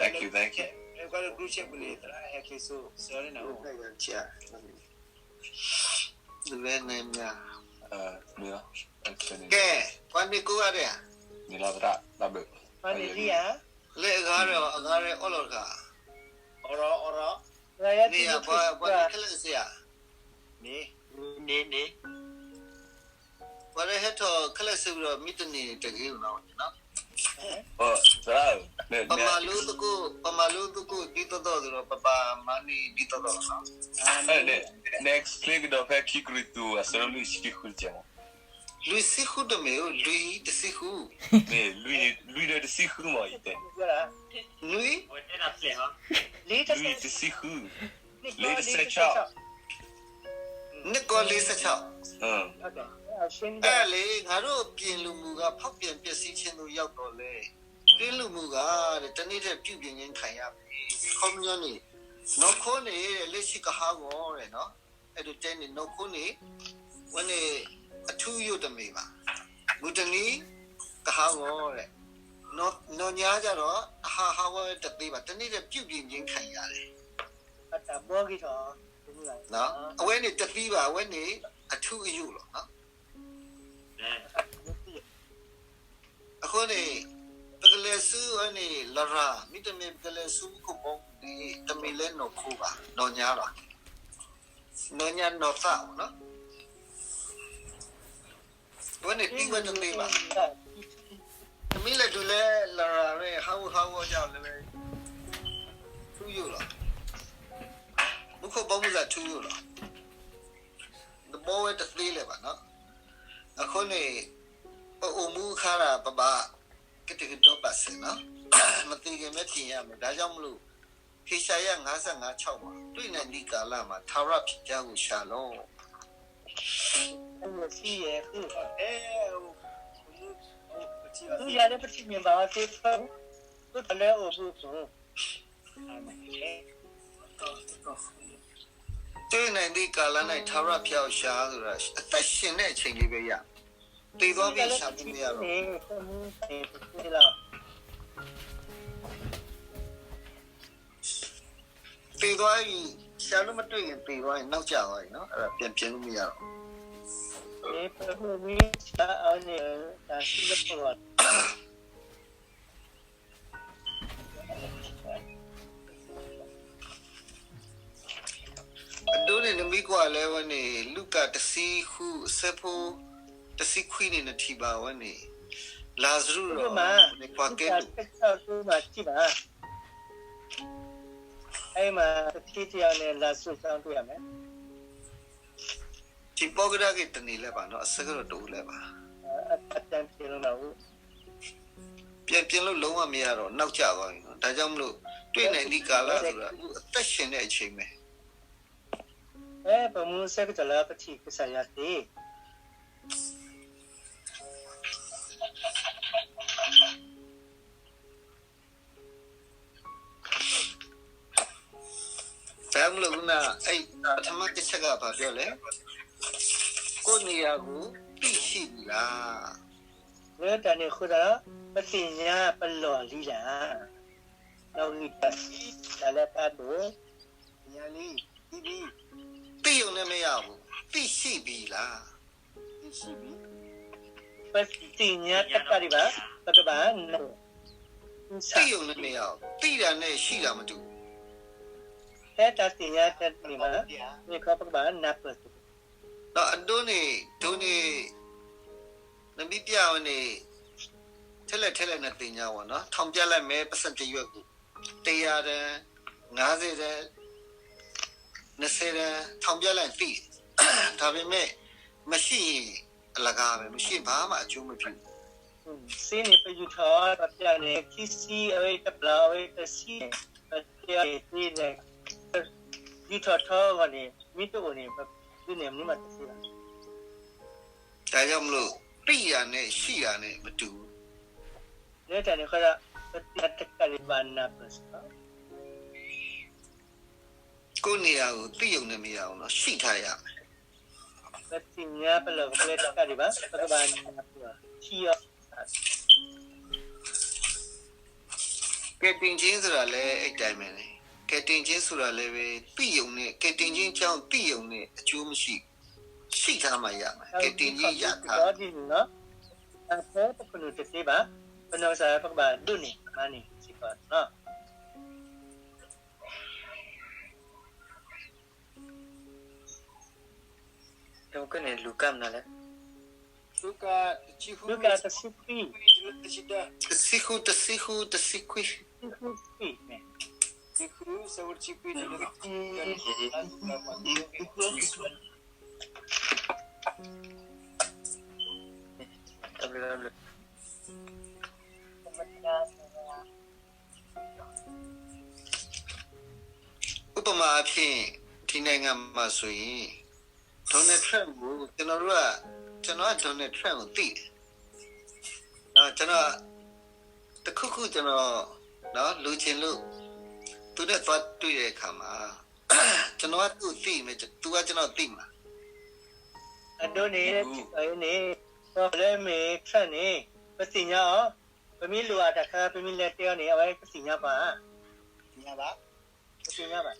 thank you, thank you, ပှၤလၢ group chat ပူၤန့ၣ် သရၣ်ဟဲက့ၤဆိ ဆၢန့ၣ်နၤ ကဲ, ပှၤန့ၢ်ကိးဂၤဒဲးဧါ, လၢအဂၤရဲၣ်အီၤ အဂၤရဲၣ်အီၣ်လီၤတဂၤ, န့ၣ်ယၤ ပှၤန့ၢ်ခဲလၢာ်စ့ဧါ, န့ၣ် ပှၤလၢဟဲထီၣ်ခဲလၢာ်စ့ဒီး မ့ၢ်တန့ၢ်တဂ့ၤနီၤ, ပမၤလိသကိး ပမၤလိသကိးဒ်သိးသိးဒီး ပဘၣ်မၤန့ၢ်ဒ်သိးသိးလီၤ. next ချ့ကဒီးဖဲခံကရံၣ်သူး အဆၢဒိၣ်လွံၢ်ဆံဃုတကဲး, လွံၢ်ဆံဃုတမ့ၢ်ဧိၤ လွံၢ်တဆံဃု, လွံၢ်ဒီးတဆံဃုမ့ၢ်ယတဲ, လွံၢ်, လွံၢ်တဆံဃု, လွံၢ်တဆံဃု, လွံၢ်တဆံဃု, နှစ်ကောလေးဆယ့်ခြောက်, အဲ့လေ ငါတို့ပြင်လူမူကား ဖောက်ပြန်ပျက်စီးခြင်းသို့ရောက်သော်လည်း တွင်းလူမူကားတဲ့ တစ်နေ့တည်းပြုပြင်ခြင်းခံရမယ် ခီပညီန့ၣ် နီၢ်ခိန့ၣ် လၢဆံကဟးဂီၤတဲ့နော်, အဲ့ဒီတဲန့ၣ် နီၢ်ခိန့ၣ် ဝဲန့ၣ် အထူအယိာ်တမ့ၢ်ဘၣ်, မုၢ်တနံၤ ကဟးဂီၤတဲ့, နီၢ်ညါကြတော့ အဟးဟးဂီၤတသ့ဘၣ်, တစ်နေ့တည်းပြုပြင်ခြင်းခံရတယ် အဝဲန့ၣ်တသ့ဘၣ်, အဝဲန့ၣ် အထူအယိာ်လီၤ. အဃိန့ၣ် ပကလဲၤဆူအဝဲန့ၣ် လရာ်, မ့တမ့ၢ်ပကလဲၤဆူမူခိၣ်ဘီမုၢ်န့ၣ် တမ့ၢ်လၢနီၢ်ခိဘၣ်, နီၢ်ညါလီၤ. နီၢ်ညါနီၢ်သးမ့ၢ်နီၤ. အဝဲန့ၣ်သံဝဲတသ့ဘၣ်. တမ့ၢ်လဲၤတုၤလၢလရာ်ရဲၣ် ဟးဂူာ်ဟးဂီၤဒ်လဲၣ်, ထူယိာ်လီၤ. မူခိၣ်ဘီမုၢ်သးထူယိာ်လီၤ. တဘီဝဲတသ့လၢၤဘၣ်နီၤ. အဃိန့ၣ် ပအိၣ်မူအခါရၢ် ပဘၣ်ကတဲာ်ကတီၤဘၣ်စဲးနီၤ. မသ့ၣ်ကမဲထံၣ်ညါမ့ၢ် ဒါကြောင့်မလို့ ဟေရှာယ ငါးဆယ့်ငါး ခြောက်မှာ တွေ့နိုင်သည့်ကာလမှာ ထာဝရဘုရားကိုရှာလော့. သူ့ယၤလၢပထံၣ်မ့ၢ်ဘၣ်အီၤသ့, သိးထီၣ်လၢအအိၣ်ဘူးအပူၤ. တွေ့နိုင်သည့်ကာလ၌ ထာဝရဘုရားကိုရှာဆိုတာ အသက်ရှင်တဲ့အချိန်လေးပဲရ, သေသွားပြီးရှာလို့မရတော့ဘူး. သေသွားရင်, ရှာလို့မတွေ့ရင်သေသွားရင် နောက်ကျသွားရင်နော်, အဲ့ဒါပြန်ပြင်လို့မရတော့ဘူး. အဒိန့ၣ် နမ့ၢ်ကွၢ်လၢဝဲန့ၣ် လူၤကၣ်တဆံဃု အဆၢဖိတဆံခွံန့ၣ် နထံၣ်ဘၣ်ဝဲန့ၣ် လၤစရူးဒီး ပှၤကဲဒိၣ် အဲ့မှာ တထံတယောက်နဲ့ လာဆုတောင်းတွေ့ရမယ်. ထံၣ်ဘီကဒါက့ၤတန့ၢ်လၢၤဘၣ်နီၤ, အဆၢကတီၢ်တအိၣ်လၢၤဘၣ်. အတန်ပြေလို့မရဘူး. ပြန်ပြင်လို့လုံးဝမရတော့, နောက်ကျသွားပြီနော်. ဒါကြောင့်မလို့ တွေ့နိုင်သည့်ကာလဆိုတာ အခုအသက်ရှင်တဲ့အချိန်ပဲ. အဲ ပမူအဆၢကတီၢ်လၢပထံၣ်ကစၢ်ယွၤသ့. ဒါကြောင့်မလို့ ခုန အဲ့ ပထမတစ်ချက်က ဘာပြောလဲ? ကိုယ့်နေရာကို သိရှိပြီလား. လၢတၢ်န့ၣ်အဃိသတးဒီး ပသ့ၣ်ညါပလီၢ်လံဧါ. လီၢ်ဂံၢ်တၢ်စံး တၢ်လၢအကါဒိၣ် သ့ၣ်ညါလံ, သိပြီ. သိရုံနဲ့မရဘူး, သိရှိပြီလား. သိရှိပြီ. ပသ့ၣ်ညါတကးဒံးဘၣ်, ပကဘၣ်နၢ်ပၢၢ်. သိရုံနဲ့မရဘူး, သိတာနဲ့ရှိတာမတူဘူး. ဖဲတၢ်သ့ၣ်ညါတန့ၢ်ဘၣ်, မ့ၢ်ခီပကဘၣ်နၢ်ပၢၢ်သ့. ဒီးအဒိန့ၣ် ဒိန့ၣ် နမ့ၢ်ပြဝဲန့ၣ် ထဲလဲၣ်ထဲလဲၣ်နသ့ၣ်ညါဝဲနီၤ, ထောင်ပြလိုက်မယ် ပစံးတရွက်ကို တစ်ရာတန်း, ငါးဆယ်တန်း, နှစ်ဆယ်တန်း, ထောင်ပြလိုက်ရင်သိတယ်. ဒါပေမဲ့ မရှိရင်အလကားပဲ, မရှိရင်ဘာမှအကျိုးမပြုဘူး. စ့န့ၣ် ပယူၢ်ထီၣ်ထီပြန့ၣ် ခံဆံ အဝဲတဘျီ အဝဲတဆံန့ၣ် ပတဲအီၤန့ၣ်သ့န့ၣ် ယူၢ်ထီၣ်ထီအဂီၢ်န့ၣ် မ့ၢ်တအိၣ်န့ၣ် ပဒုးန့ၣ်မနုၤမးတသ့ဘၣ်. ဒါကြောင့်မလို့ သိတာနဲ့ရှိတာနဲ့မတူဘူး. လၢတၢ်န့ၣ်အဃိဒီး ပသ့ၣ်ညါတကးဒံးဘၣ်နၢ်ပၢၢ်စ့ၢ်ကီး. ကိုယ့်နေရာကို သိရုံနဲ့မရဘူးနော်, ရှိထားရမယ်. ပသ့ၣ်ညါပလီၢ်ပကျဲတကးဒံးဘၣ်, ပကဘၣ်နၢ်ပၢၢ်အီၤ, ထံၣ်အီၤ. ကယ်တင်ခြင်းဆိုတာလည်း အဲ့တိုင်းပဲလေ. ကယ်တင်ခြင်းဆိုတာလည်းပဲ သိရုံနဲ့, ကယ်တင်ခြင်းအကြောင်းသိရုံနဲ့ အကျိုးမရှိဘူး. ရှိထားမှရမယ်. ကယ်တင်ခြင်းရထား ဒီးဒ်န့ၣ်လီၤ. အဖဲပကနုာ်တသ့ဘၣ်, ပနီၢ်ကစၢ်ပကဘၣ်ဒိးန့ၢ်မၤန့ၢ်စ့ၢ်ကီးလီၤ. တမကန့ၣ် လူၤကၣ်မနုၤလဲၣ်. လူၤကၣ်တဆံခွံ, တဆံဃု, တဆံဃု, တဆံခွံ, တဆံဃု, တဆံခွံ, ဆၢဖိတဆံခွံ, တၢ်ဘျုး တၢ်ဘျုး. ဥပမာအားဖြင့် ဒီနိုင်ငံမှာဆိုရင် Donald Trump ကို ကျွန်တော်တို့က ကျွန်တော်က Donald Trump ကိုသိတယ်။ နော် ကျွန်တော် တစ်ခုခု ကျွန်တော် နော် လိုချင်လို့ သူနဲ့သွားတွေ့တဲ့အခါမှာ ကျွန်တော်က သူ့ကိုသိမယ် သူက ကျွန်တော်သိမှာ အဒိန့ၣ် သိဘူး အဒိန့ၣ် ပှၤလၢမ့ၢ် Trump န့ၣ် ပသ့ၣ်ညါအီၤ ပမ့ၢ်လိၣ်အတၢ်ခါ ပမ့ၢ်လဲၤတဲအီၤန့ၣ် အဝဲပသ့ၣ်ညါပှၤဧါ. သ့ၣ်ညါဘၣ်. သ့ၣ်ညါဘၣ်.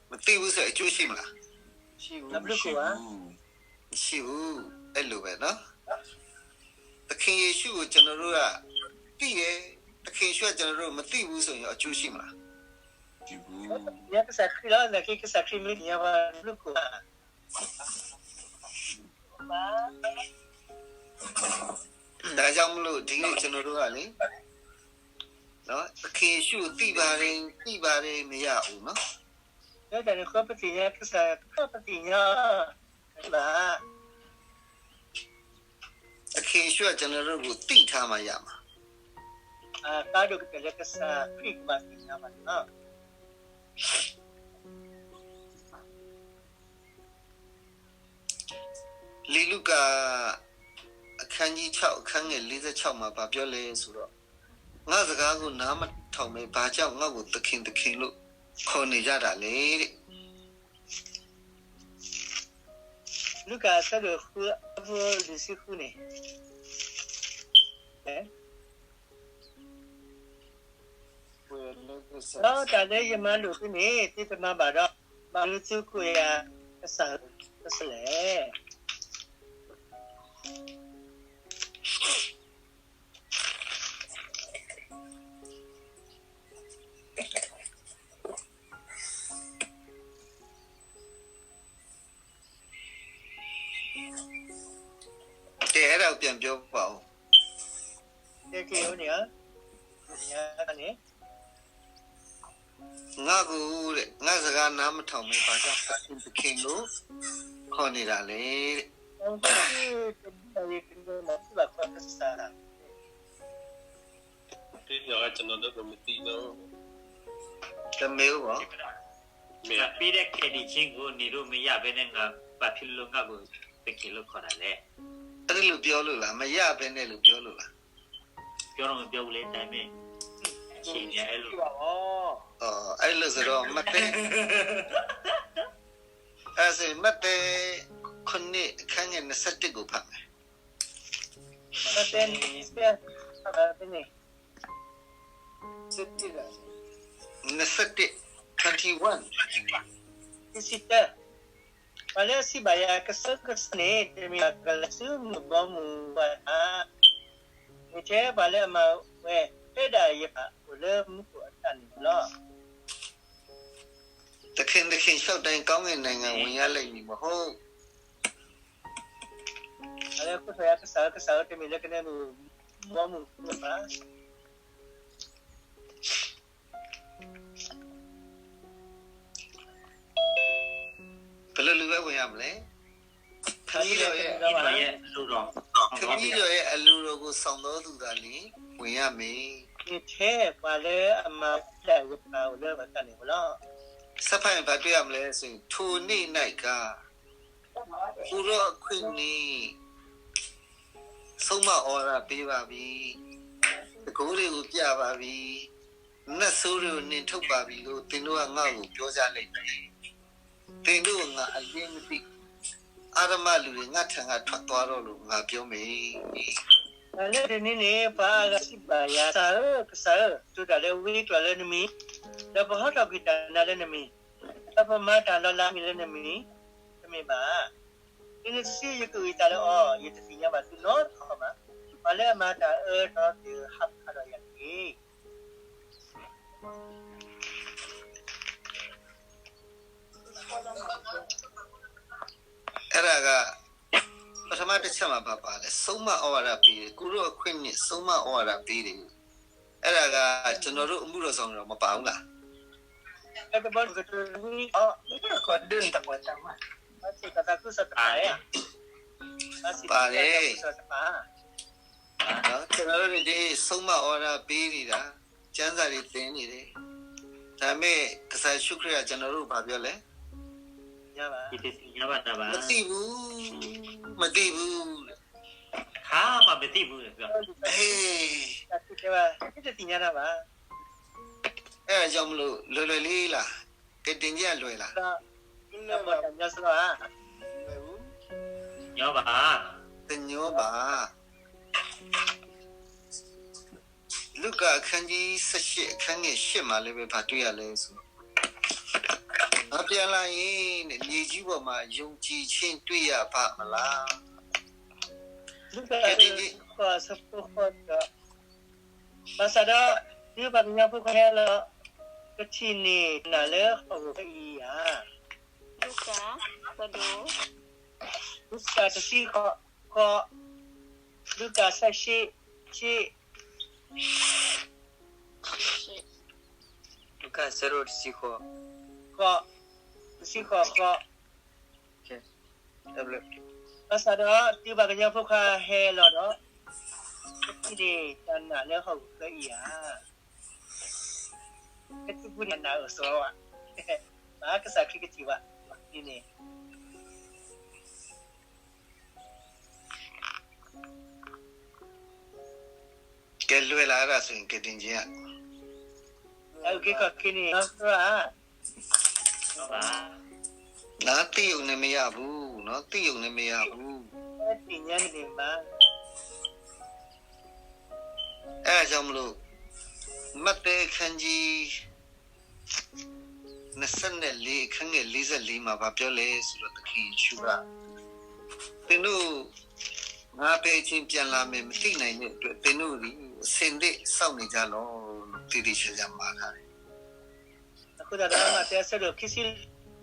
မသိဘူးဆိုရင် အကျိုးရှိမလား. မရှိဘူး. မရှိဘူး. အဲ့လိုပဲနော်. သခင်ယေရှုကို ကျွန်တော်တို့က သိတယ်. သခင်ယေရှုက ကျွန်တော်တို့ မသိဘူးဆိုရင် အကျိုးရှိမလား. မရှိဘူး. သ့ၣ်ညါကစၢ်ခရံာ်လီၤ. သနာ်က့ ကစၢ်ခရံာ်မ့ၢ်သ့ၣ်ညါပှၤ ဘျုးကိၣ်ဧါ. ဘၣ်. ဒါကြောင့်မလို့ ဒီနေ့ကျွန်တော်တို့ကလေ နော် သခင်ယေရှုကိုသိပါတယ် သိပါတယ် မရဘူးနော် သခင်ယေရှုကကျွန်တော်တို့ကိုသိထားမှရမှာ လံာ်လူကာ အခန်းကြီးခြောက် အခန်းငယ်လေးဆယ့်ခြောက်မှာဘာပြောလဲဆိုတော့ ငါ့စကားကိုနားမထောင်ဘဲ ဘာကြောင့်ငါ့ကိုသခင် သခင်လို့ ခေါ်နေကြတာလဲတဲ့ လူၤကၣ်အဆၢဒိၣ်ဃု အဆၢဖိလွံၢ်ဆံဃုန့ၣ် ဒီးတၢ်လၢယမၤလိာ်သုန့ၣ် သုတမၤဘၣ်ဒီး ဘၣ်မနုၤသုကိးယၤ ကစၢ်ဧၢ ကစၢ်ဧၢလဲၣ်. ကဲ အဲ့ဒါကိုပြန်ပြောပါဦး. ကဲ ကဲ ဟိုနေရာ နေရာကနေ ငါ့ကိုတဲ့ ငါ့စကားနားမထောင်ဘဲ ဘာကြောင့်သခင် သခင်လို့ ခေါ်နေတာလဲတဲ့. ဒီးကျွန်တော်တို့မသိလို့ တမ့ၢ်ဘူးပေါ့. မ့ၢ် ပေးတဲ့ ကယ်တင်ခြင်းကို နင်တို့မရဘဲနဲ့ ငါ ဘာဖြစ်လို့ ငါ့ကို သခင်လို့ ခေါ်တာလဲ. အဲ့လိုပြောလို့လား မရဘဲနဲ့လို့ပြောလို့လား. ပြောတော့မပြောဘူးလေ ဒါပေမဲ့ အခြေအနေကအဲ့လို အဲ့လိုဆိုတော့ မဿဲ အဲ့ဆိုရင် မဿဲ ခုနစ် အခန်းငယ် နှစ်ဆယ့်တစ်ကိုဖတ်မယ်. မဿဲ နှစ်ဆယ့်တစ် နှစ်ဆယ့်တစ် twenty-one နှစ်ဆယ့်တစ် ပှၤလၢအစံးဘၣ်ယၤ ကစၢ် ကစၢ်န့ၣ် တမ့ၢ်ဘၣ်ကလၢာ်ဆူမုၢ်ဘီမုၢ်ဘၣ်ဧါ. မ့ၢ်ထဲပှၤလၢအမၤဝဲ ဖဲဒၣ်ယပၢ်အိၣ်လၢမူခိၣ်အတၢ်န့ၣ်လီၤ. သခင် သခင်လျှောက်တိုင်း ကောင်းကင်နိုင်ငံဝင်ရလိမ့်မည်မဟုတ်. ပှၤလၢအခိၣ်ထီၣ်ယၤ ကစၢ်ဧၢ ကစၢ်ဧၢ တမ့ၢ်လၢကနဲမုၢ်ဘီမုၢ်ဘၣ် ဘယ်လိုလူပဲဝင်ရမလဲ. ခမည်းတော်ရဲ့ ခမည်းတော်ရဲ့အလိုတော်ကို ဆောင်သောသူသာလျှင် ဝင်ရမည်. မ့ၢ်ထဲပှၤလၢအမၤဝဲဒၣ်ယပၢ်အိၣ်လၢအတၢ်န့ၣ်လီၤ. ဆက်ဖတ်ရင် ဘာတွေ့ရမလဲဆိုရင် ထိုနေ့၌ကား ကိုယ်တော်အခွင့်နှင့် ဆုံးမဩဝါဒပေးပါပြီ။ တန်ခိုးတွေကိုပြပါပြီ။ နတ်ဆိုးတွေကိုနှင်ထုတ်ပါပြီလို့ သင်တို့ကငါ့ကိုပြောကြလိမ့်မယ်။ သင်တို့ကငါအလင်းမသိ အဓမ္မလူတွေငါ့ထံကထွက်သွားတော့လို့ ငါပြောမယ်။ လၢတနံၤန့ၣ် ပှၤအါဂၤစံးဘၣ်ယၤ, ကစၢ်ဧၢ, ကစၢ်ဧၢ, တုၤဒၣ်လဲာ်ဝံကျီၢ်လၢနမံၤ, ဒီးပဟီထီၣ်ကွံာ်တၢ်နာ်လၢနမံၤ, ဒီးပမၤတၢ်လီၤလးမံၤလၢနမံၤ, တမ့ၢ်ဘၣ်ဧါ. သုနစံးယကအုၣ်အသးလၢအီၤ, ယတသ့ၣ်ညါဘၣ်သုနီတခီဘၣ်. ပှၤလၢအမၤတၢ်အၢဒီးတဟးဖးဒီးယၤတက့ၢ်. အဲ့ဒါက ပထမတစ်ချက်မှာ ဘာပါလဲ? ဆုံးမဩဝါဒပေးတယ်။ ကိုယ်တော်အခွင့်နဲ့ ဆုံးမဩဝါဒပေးတယ်. အဲ့ဒါက ကျွန်တော်တို့ အမှုတော်ဆောင်တွေတော့ မပါဘူးလား? အဲ့တဘီကတဝီ အော် ခေါ်ဒုံတပှၢ်တမ ပါတယ်. နော်, ကျွန်တော်တို့တွေ ဆုံးမဩဝါဒပေးနေတာ, ကျမ်းစာတွေသင်နေတယ်. ဒါပေမဲ့ ကစၢ်ယ့ၣ်ၡူးခရစ်က ကျွန်တော်တို့ကို ဘာပြောလဲ? မသိဘူး, မသိဘူး. ခါပါမသိဘူးလေ, ပြော. အေး, အဲ့ဒါကြောင့်မလို့ လွယ်လွယ်လေးလား? ကတင်ကြလွယ်လား? ညီပါ, တညီပါ. လုကာအခန်းကြီးဆယ့်ရှစ် အခန်းငယ်ရှစ်မှာလည်းပဲ ဘာတွေ့ရလဲဆိုတော့, ငါပြန်လာရင်တဲ့ မြေကြီးပေါ်မှာ ယုံကြည်ခြင်းတွေ့ရပါ့မလား? လုကာအခန်းကြီး ဆယ့်ရှစ် ဘၣ်ဆၣ်ဒီး သုပှၤကညီဖိခွါဟဲလီၤ ကထံၣ်န့ၢ်နၤလၢဟီၣ်ခိၣ်ဖဲအံၤဧါ. လုကာ ဆၢဒိၣ် လုကာ တဆံဃိး ဃိး လူၤကၣ်ဆၢရှ့ ရှ့ လူၤကၣ်ဆၢဒိၣ်တဆံဃိး ဃိး တဆံဃိးဃိး ဘၣ်ဆၣ်ဒီးတုၤပှၤကညီဖိခွါဟဲလီၤဒီး ကထံၣ်န့ၢ်တၢ်နာ်လၢဟီၣ်ခိၣ်ချၢအံၤဧါ, ကထံၣ်ပူၤန့ၣ်နာ်အိၣ်စီၤဝဲ, ဘၣ်ကစၢ်ခရံာ်ကထံၣ်ဘၣ်န့ၣ် ကဲလွဲၢ်လၢအရၣ်စ့ၣ်ကဲဒ်န့ၣ်ဧါ, အုၣ်က့ၤခီၣ်က့ၤန့ၣ် သရၣ်ဧါ, နသ့ၣ်ယုၣ်န့ၣ်မ့ၢ်ယၤပူၤ, နသ့ၣ်ယုၣ်န့ၣ်မ့ၢ်ယၤပူၤ, သ့ၣ်ညါန့ၣ်မး, အဲၣ်ကၠီမလိၤ, မးသဲခန်းကြီး နှစ်ဆယ့်နှစ်လေး အခန်းငယ်လေးဆယ့်လေးမှာ ဘာပြောလဲဆိုတော့ သခင်ယေရှုက သင်တို့ ငါဘယ်အချိန်ပြန်လာမယ် မသိနိုင်တဲ့အတွက် သင်တို့သည် အဆင်သင့်စောင့်နေကြလော့လို့ သေသေချာချာမှာထားတယ်. အဃိသတးဒီး မးသဲအဆၢဒိၣ်ခံဆံ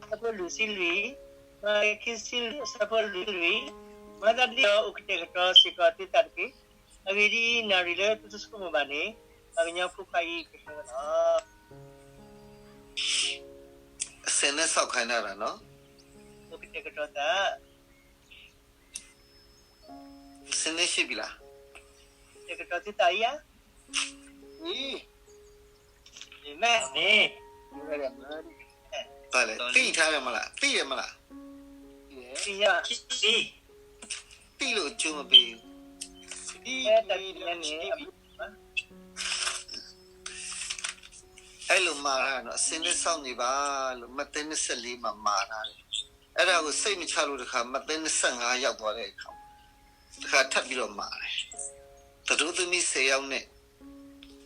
အဆၢဖိလွံၢ်ဆံလွံၢ်, မးသဲခံဆံလွံၢ် အဆၢဖိလွံၢ်ဆံလွံၢ်, မၤသးဒ်န့ၣ်ဒီး အိၣ်ကတဲာ်ကတီၤစ့ၢ်ကီးသုသးတက့ၢ်. အဂ့ၢ်ဒ်အံၤ, နၣ်ရံၣ်လၢသုတဆိကမိၣ်ဘၣ်န့ၣ် ပှၤကညီဖိခွါအံၤကဟဲဝဲလီၤ. အဆင်သင့်စောင့်ခိုင်းတာနော်. အိၣ်ကတဲာ်ကတီၤသး ဆင်သင့်ရှိပြီလား. တဲာ်ကတီၤသုသးအံၤဧါ. အၤမ့ၣ်. ဘာလဲ, သိထားတယ်မလား, သိတယ်မလား. သိညါ, သိလို့အကျိုးမပေးဘူး. သိတတ်တယ်န့ၣ် အဲ့လိုမှားထားတယ်နော်, အစင်းသစ်စောင့်နေပါလို့ မဿဲနှစ်ဆယ့်လေးမှာမှားထားတယ်. အဲ့ဒါကိုစိတ်မချလို့တခါ မဿဲနှစ်ဆယ့်ငါးရောက်သွားတဲ့အခါမှာ တခါထပ်ပြီးတော့မှားတယ်. သတို့သမီးဆယ်ယောက်နဲ့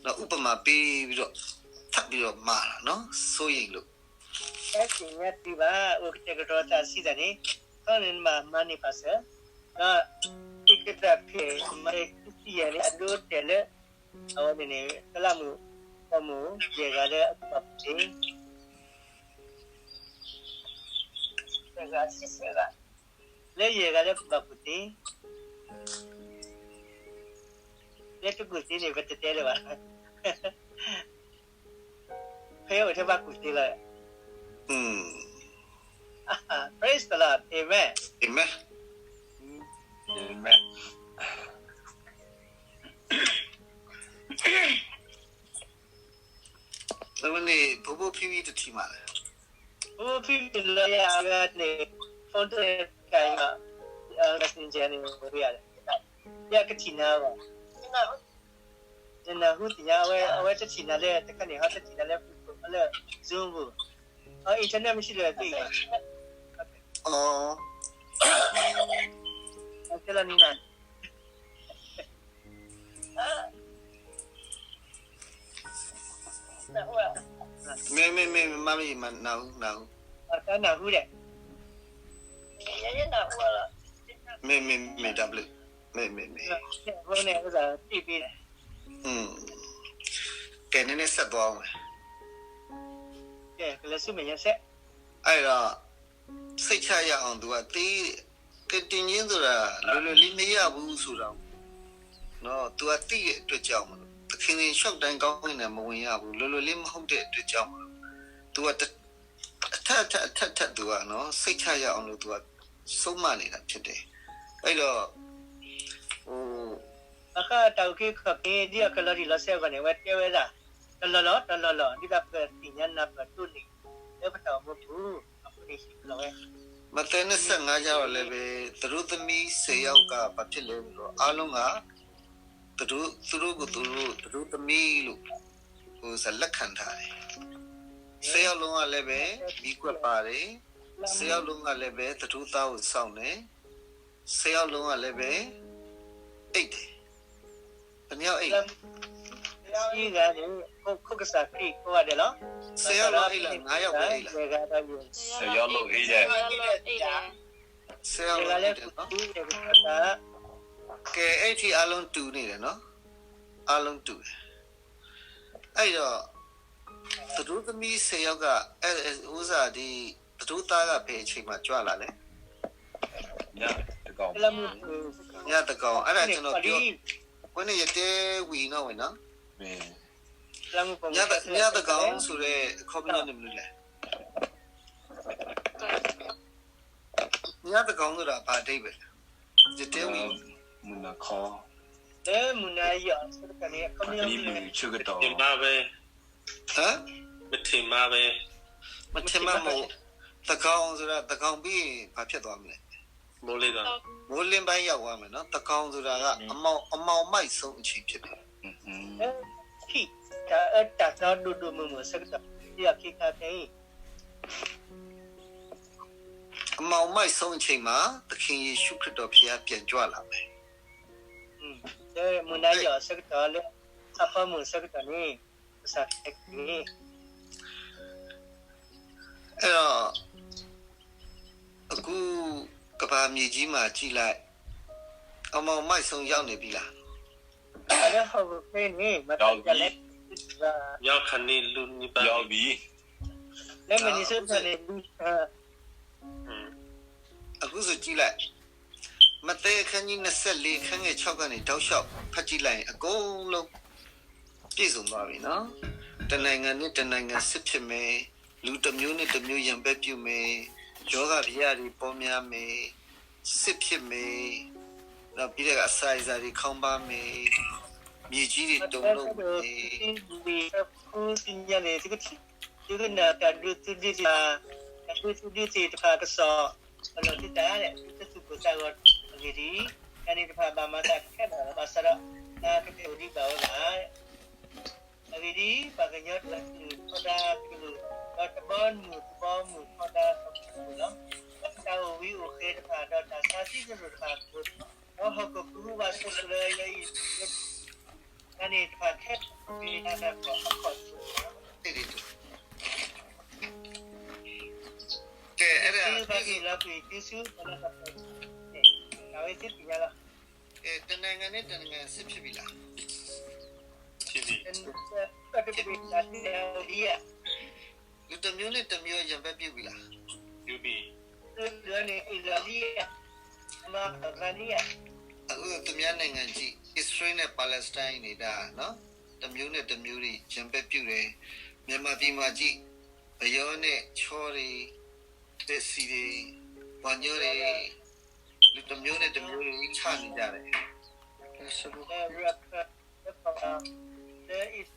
နော်, ဥပမာပေးပြီးတော့ ထပ်ပြီးတော့မှားတာနော်, စိုးရိမ်လို့. အဲၣ်က့ၤညါတံၢ်ဘၣ်, အိၣ်ကတဲာ်ကတီၤသးဆံးသးန့ၣ်, ခီန့ၣ်မၤမၤန့ၢ်ပာ်စၢၤ, ဒီး သုကတၢၢ်ဖဲ မၤသဲခံဆံယဲၢ်န့ၣ် အဒိတဲာ်လၢ အဝဲန့ၣ်န့ၣ် ကလၢမုၣ်ပိာ်မုၣ် ယဲၢ်ဂၤလၢအကူၣ်ဘၣ်ကူၣ်သ့, ယဲၢ်ဂၤ, လၢယဲၢ်ဂၤလၢကူၣ်ဘၣ်ကူၣ်သ့, လၢတကူၣ်သ့န့ၣ် ပတတဲလၢၤဘၣ်. ဖဲအိၣ်ထဲဘၣ်ကူၣ်သ့လီၤ. Praise the Lord. Amen. Amen. Amen. အဝဲန့ၣ် ဖိဖိဖံဖံတထံၣ်မးလဲၣ်. ဖိဖိဖံဖံလၢယၤအဝဲန့ၣ် phone တကးအံၤမး, messenger န့ၣ် ဝဲယၤလဲၣ်, ယကထံၣ်နၤဘၣ်. နနၢ်ဟူသ့ၣ်ညါ, အဝဲတထံၣ်နၤလၢတခါန့ၣ် ဟီတထံၣ်နၤလၢ လၢ Zoom ပူၤ, အ internet မရှိလို့သ့ၣ်ညါ. အ ကဲလီၤနံၤနၤ မ့ၢ် မ့ၢ် မ့ၢ် မ့ၢ် မ့ၢ် နၢ်ဟူ နၢ်ဟူ, တၢ်နၢ်ဟူဒီး, မ့ၢ် မ့ၢ် မ့ၢ် တၢ်ဘျုး, မ့ၢ် မ့ၢ် မ့ၢ်, ကဲ နန့ၣ်ဆက်သွားအောင်မယ်. ကဲ ကလဲၤဆူမဲာ်ညါဆဲး, အဲ့တော့ စိတ်ချရအောင် သူကသိ, ကတင်ငင်းဆိုတာ လွယ်လွယ်လေးမရဘူးဆိုတာကို နော်, သူကသိတဲ့အတွက်ကြောင့်မလို့ သခင်ရဲ့ ရှောက်တိုင်းကောင်းကင်နဲ့ မဝင်ရဘူး, လွယ်လွယ်လေးမဟုတ်တဲ့အတွက်ကြောင့်မလို့ သူက အထပ်ထပ် အထပ်ထပ် သူကနော်, စိတ်ချရအောင်လို့ သူက ဆုံးမနေတာဖြစ်တယ်. အဲ့တော့ ဟို အခါတၢ်အုၣ်က့ၤခီၣ်က့ၤ ဒ်အကလီၤတံၢ်လီၤဆဲးအဂီၢ်န့ၣ် အဝဲတဲဝဲဒၣ် တလီၢ်လီၢ် တလီၢ်လီၢ် ဒ်သိးပသ့ၣ်ညါနၢ်ပၢၢ်ဒိၣ်န့ၢ် လၢပတၢ်အိၣ်မူပူၤ အဃိန့ၣ် ဟံးလီၤဝဲ မဿဲနှစ်ဆယ့်ငါးကျတော့လည်းပဲ သတို့သမီးဆယ်ယောက်က ဘာဖြစ်လဲဆိုတော့ အားလုံးက သတို့ သူတို့ကိုယ်သူတို့ သတို့သမီးလို့ ဟို လက်ခံထားတယ်. ဆယ်ယောက်လုံးကလည်းပဲ မီးကွက်ပါတယ်. ဆယ်ယောက်လုံးကလည်းပဲ သတို့သားကိုစောင့်တယ်. ဆယ်ယောက်လုံးကလည်းပဲ အိပ်တယ်. ဘယ်နှစ်ယောက်အိပ်လဲ? ဆယ်ယောက်လုံးအိပ်လား? ငါးယောက်ပဲအိပ်လား? ဆယ်ယောက်လုံးအိပ်တယ်. ဆယ်ယောက်လုံးအိပ်တယ်နော်. ကဲ အဲ့ဒီအားလုံးတူနေတယ်နော်. အားလုံးတူတယ်. အဲ့တော့ သတို့သမီးဆယ်ယောက်က အဲ အဲ ဥစ္စာ ဒီ သတို့သားက ဘယ်အချိန်မှာကြွလာလဲ? ည တ ညသန်းခေါင် အဲ့ဒါကျွန်တော်ပြော အကွင်းနဲ့ ယတဲဝံၤနော်ဝဲနော် ညသန်းခေါင်ဆိုတဲ့ အခီပညီန့ၣ်မနုၤလဲၣ် ညသန်းခေါင်ဆိုတာ ဘာအဓိပ္ပာယ်လဲၣ် ယတဲဝံၤ မုၢ်နၤခီ မုၢ်နၤယီၤ အမ့ၢ်မုၢ်ဆၢကတီၢ် ဟါ မထံးမါပဲ မထံးမါ မဟုတ် သန်းခေါင်ဆိုတာ သန်းခေါင်ပြီးရင် ဘာဖြစ်သွားမလဲ မိုးလင်းပိုင်း မိုးလင်းပိုင်းရောက်သွားမယ်နော် သန်းခေါင်ဆိုတာက အမှောင် အမှောင်မိုက်ဆုံးအချိန်ဖြစ်တယ် တၢ်အၢတၢ်သီဒိၣ်ဒိၣ်မုၢ်မုၢ်အဆၢကတီၢ် ယီၤခံခါခဲအံၤ အမှောင်မိုက်ဆုံးအချိန်မှာ သခင်ယေရှုခရစ်တော်ဘုရားပြန်ကြွလာမယ် မုၢ်နၤယီၤအဆၢကတီၢ်လၢ ဟါခီမုၢ်အဆၢကတီၢ်န့ၣ် ကစၢ်ခဲက့ၤ အဲ့တော့ အခု ကမ္ဘာမြေကြီးမှာကြည့်လိုက် အမှောင်မိုက်ဆုံးရောက်နေပြီလား လၢဟီၣ်ခိၣ်ချၢန့ၣ် မတၤတဂၤလဲၣ် ရောက်ခါန့ၣ် လူနံပါ ရောက်ပြီ လၢမံၤနံၤစိတၢ်န့ၣ် လူ အခုဆိုကြည့်လိုက် မဿဲအခန်းကြီးနှစ်ဆယ့်လေး အခန်းငယ်ခြောက်ကနေ တောက်လျှောက်ဖတ်ကြည့်လိုက်ရင် အကုန်လုံး ပြည့်စုံသွားပြီနော်။ တစ်နိုင်ငံနဲ့တစ်နိုင်ငံစစ်ဖြစ်မယ်။ လူတစ်မျိုးနဲ့တစ်မျိုးရန်ဘက်ပြုမယ်။ ရောဂါဘယတွေပေါများမယ်။ စစ်ဖြစ်မယ်။ နောက်ပြီးတော့အစာအစာတွေခေါင်းပါမယ်။ မြေကြီးတွေတုန်လှုပ်မယ်။ သုကနၣ် တၢ်ဒုးသုဒုးသ့ၣ်တဖၣ် တၢ်ဒုးသုဒုးသ့ၣ်တဖၣ်ကစီၣ် ပလီၢ်သုတၢ်လၢ သုသူၣ်ကိၢ်သးဂီၤအဂ့ၢ်ဒ်အံၤ, တၢ်န့ၣ်တဖၣ်ဘၣ်မၤသးခဲလၢာ်လီၤ. ဘၣ်ဆၣ်ဒီး တၢ်ကတဲာ်ကတီၤဒံးဘၣ်ဝဲဘၣ်. အဂ့ၢ်ဒ်အံၤ, ပှၤကညီတဖၣ်တူၢ်ထီဒါတူၢ်လိာ် ဒီးတဘီမုၢ်တဘီမုၢ်ထီဒါထီၣ်က့ၤလိာ်လီၤ. တၢ်အိၣ်ဝံအိၣ်ဃဲၤတဖၣ် ဒီးတၢ်ဆါသံသရိာ်တဖၣ်အဃိ, ဒီးဟီၣ်ခိၣ်ကဝီၤဘၣ်ဆိၣ်ဆိၣ်လၢယဲအံၤ တၢ်န့ၣ်တဖၣ်ခဲလၢာ် မ့ၢ်တၢ်တၢ်ခီၣ်အခီၣ်ထံး ကဲ အဲဒါ သုဘၣ်က့ၤလီၤကွံာ်သုစု ပလီၢ်ကပၤန့ၣ် အဝဲသ့ၣ်သ့ၣ်ညါလီၤ. အဲ တစ်နိုင်ငံနဲ့တစ်နိုင်ငံစစ်ဖြစ်ပြီလား ဖြစ်ပြီ တဘ့ၣ်လီၤလံဧါ လူတစ်မျိုးနဲ့တစ်မျိုးရန်ဘက်ပြုတ်ပြီလား ပြုတ်ပြီ တဘ့ၣ်လီၤန့ၣ် အ့ၣ်လီၤလံဧါ မၤကလီၤလံဧါ အခုသူများနိုင်ငံကြည့် အစ္စရေးနဲ့ပါလက်စတိုင်းနေတာနော် တစ်မျိုးနဲ့တစ်မျိုးတွေရန်ဘက်ပြုတ်တယ်မြန်မာပြည်မှာကြည့် ပယီၤနဲ့ချောတွေ တစီတွေ ပှၤညိုတွေ လူတစ်မျိုးနဲ့တစ်မျိုးတွေချနေကြတယ် လၢ လၢအံၣ်စရ့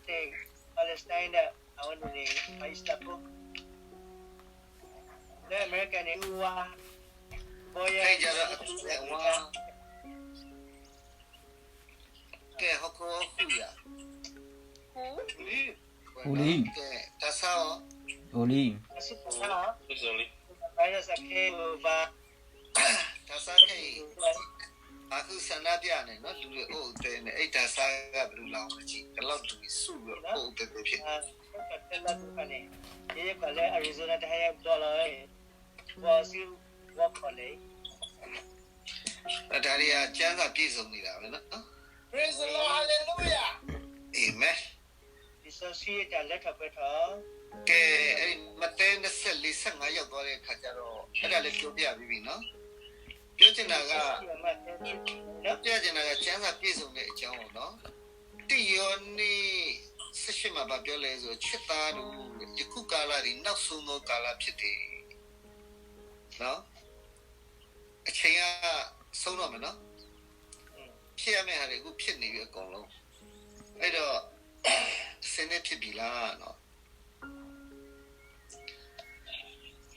လး Palestine ဒီး အဝဲန့ၣ်န့ၣ် အံၣ်စတၢ်ဖိ လၢအမဲရကၤန့ၣ် အူဝါ ဘီယါ ကဲ ဟီၣ်ခိၣ်အိၣ်ဃုာ်ယၤ အိၣ်လံ ကဲ တၢ်ဆါအီၤ အိၣ်လံ တၢ်ဆါအီၤ တၢ်ဆါခဲအံၤ အဃုဆန္ဒပြန့ၣ်နော် လူတွေအိၣ်အုးသဲန့ၣ် အဲ့တၢ်ဆါကဘျုးလီၤမးကီး ကလောက်တူၤစုကအိၣ်အုးသဲသ့ဖြစ် တၢ်လီၢ်တူၤခါန့ၣ် ယဲယကွၢ်လၢ Arizona တဟါယဘျီလီၤ ဝီစု ဝီခီၣ်လဲၣ် တၢ်ဒ်အံၤ ကျမ်းစာပြည့်စုံနေတာပဲနော် Praise the Lord, hallelujah. Amen. လံာ်စီဆှံအတၢ်လၢထီၣ်ပှဲၤထီၣ် ကဲ အဲ့ဒီ မဿဲ နှစ်ဆယ့်လေး ဆယ့်ငါး ရောက်သွားတဲ့အခါကျတော့ အဲ့ဒါလည်းပြောပြပြီးပြီနော် ပြောချင်တာက ပြောပြချင်တာက ကျမ်းစာပြည့်စုံတဲ့အကြောင်းပေါ့နော် တစ်ယောနှစ် ဆယ့်ရှစ် မှာ ဘာပြောလဲဆိုတော့ ချစ်သားတို့ ယခုကာလသည် နောက်ဆုံးသောကာလဖြစ်တယ်နော် အချိန်က ဆုံးတော့မယ်နော် ဖြစ်ရမယ့်ဟာတွေ အခုဖြစ်နေပြီအကုန်လုံး အဲ့တော့ အဆင်သင့်ဖြစ်ပြီလားနော်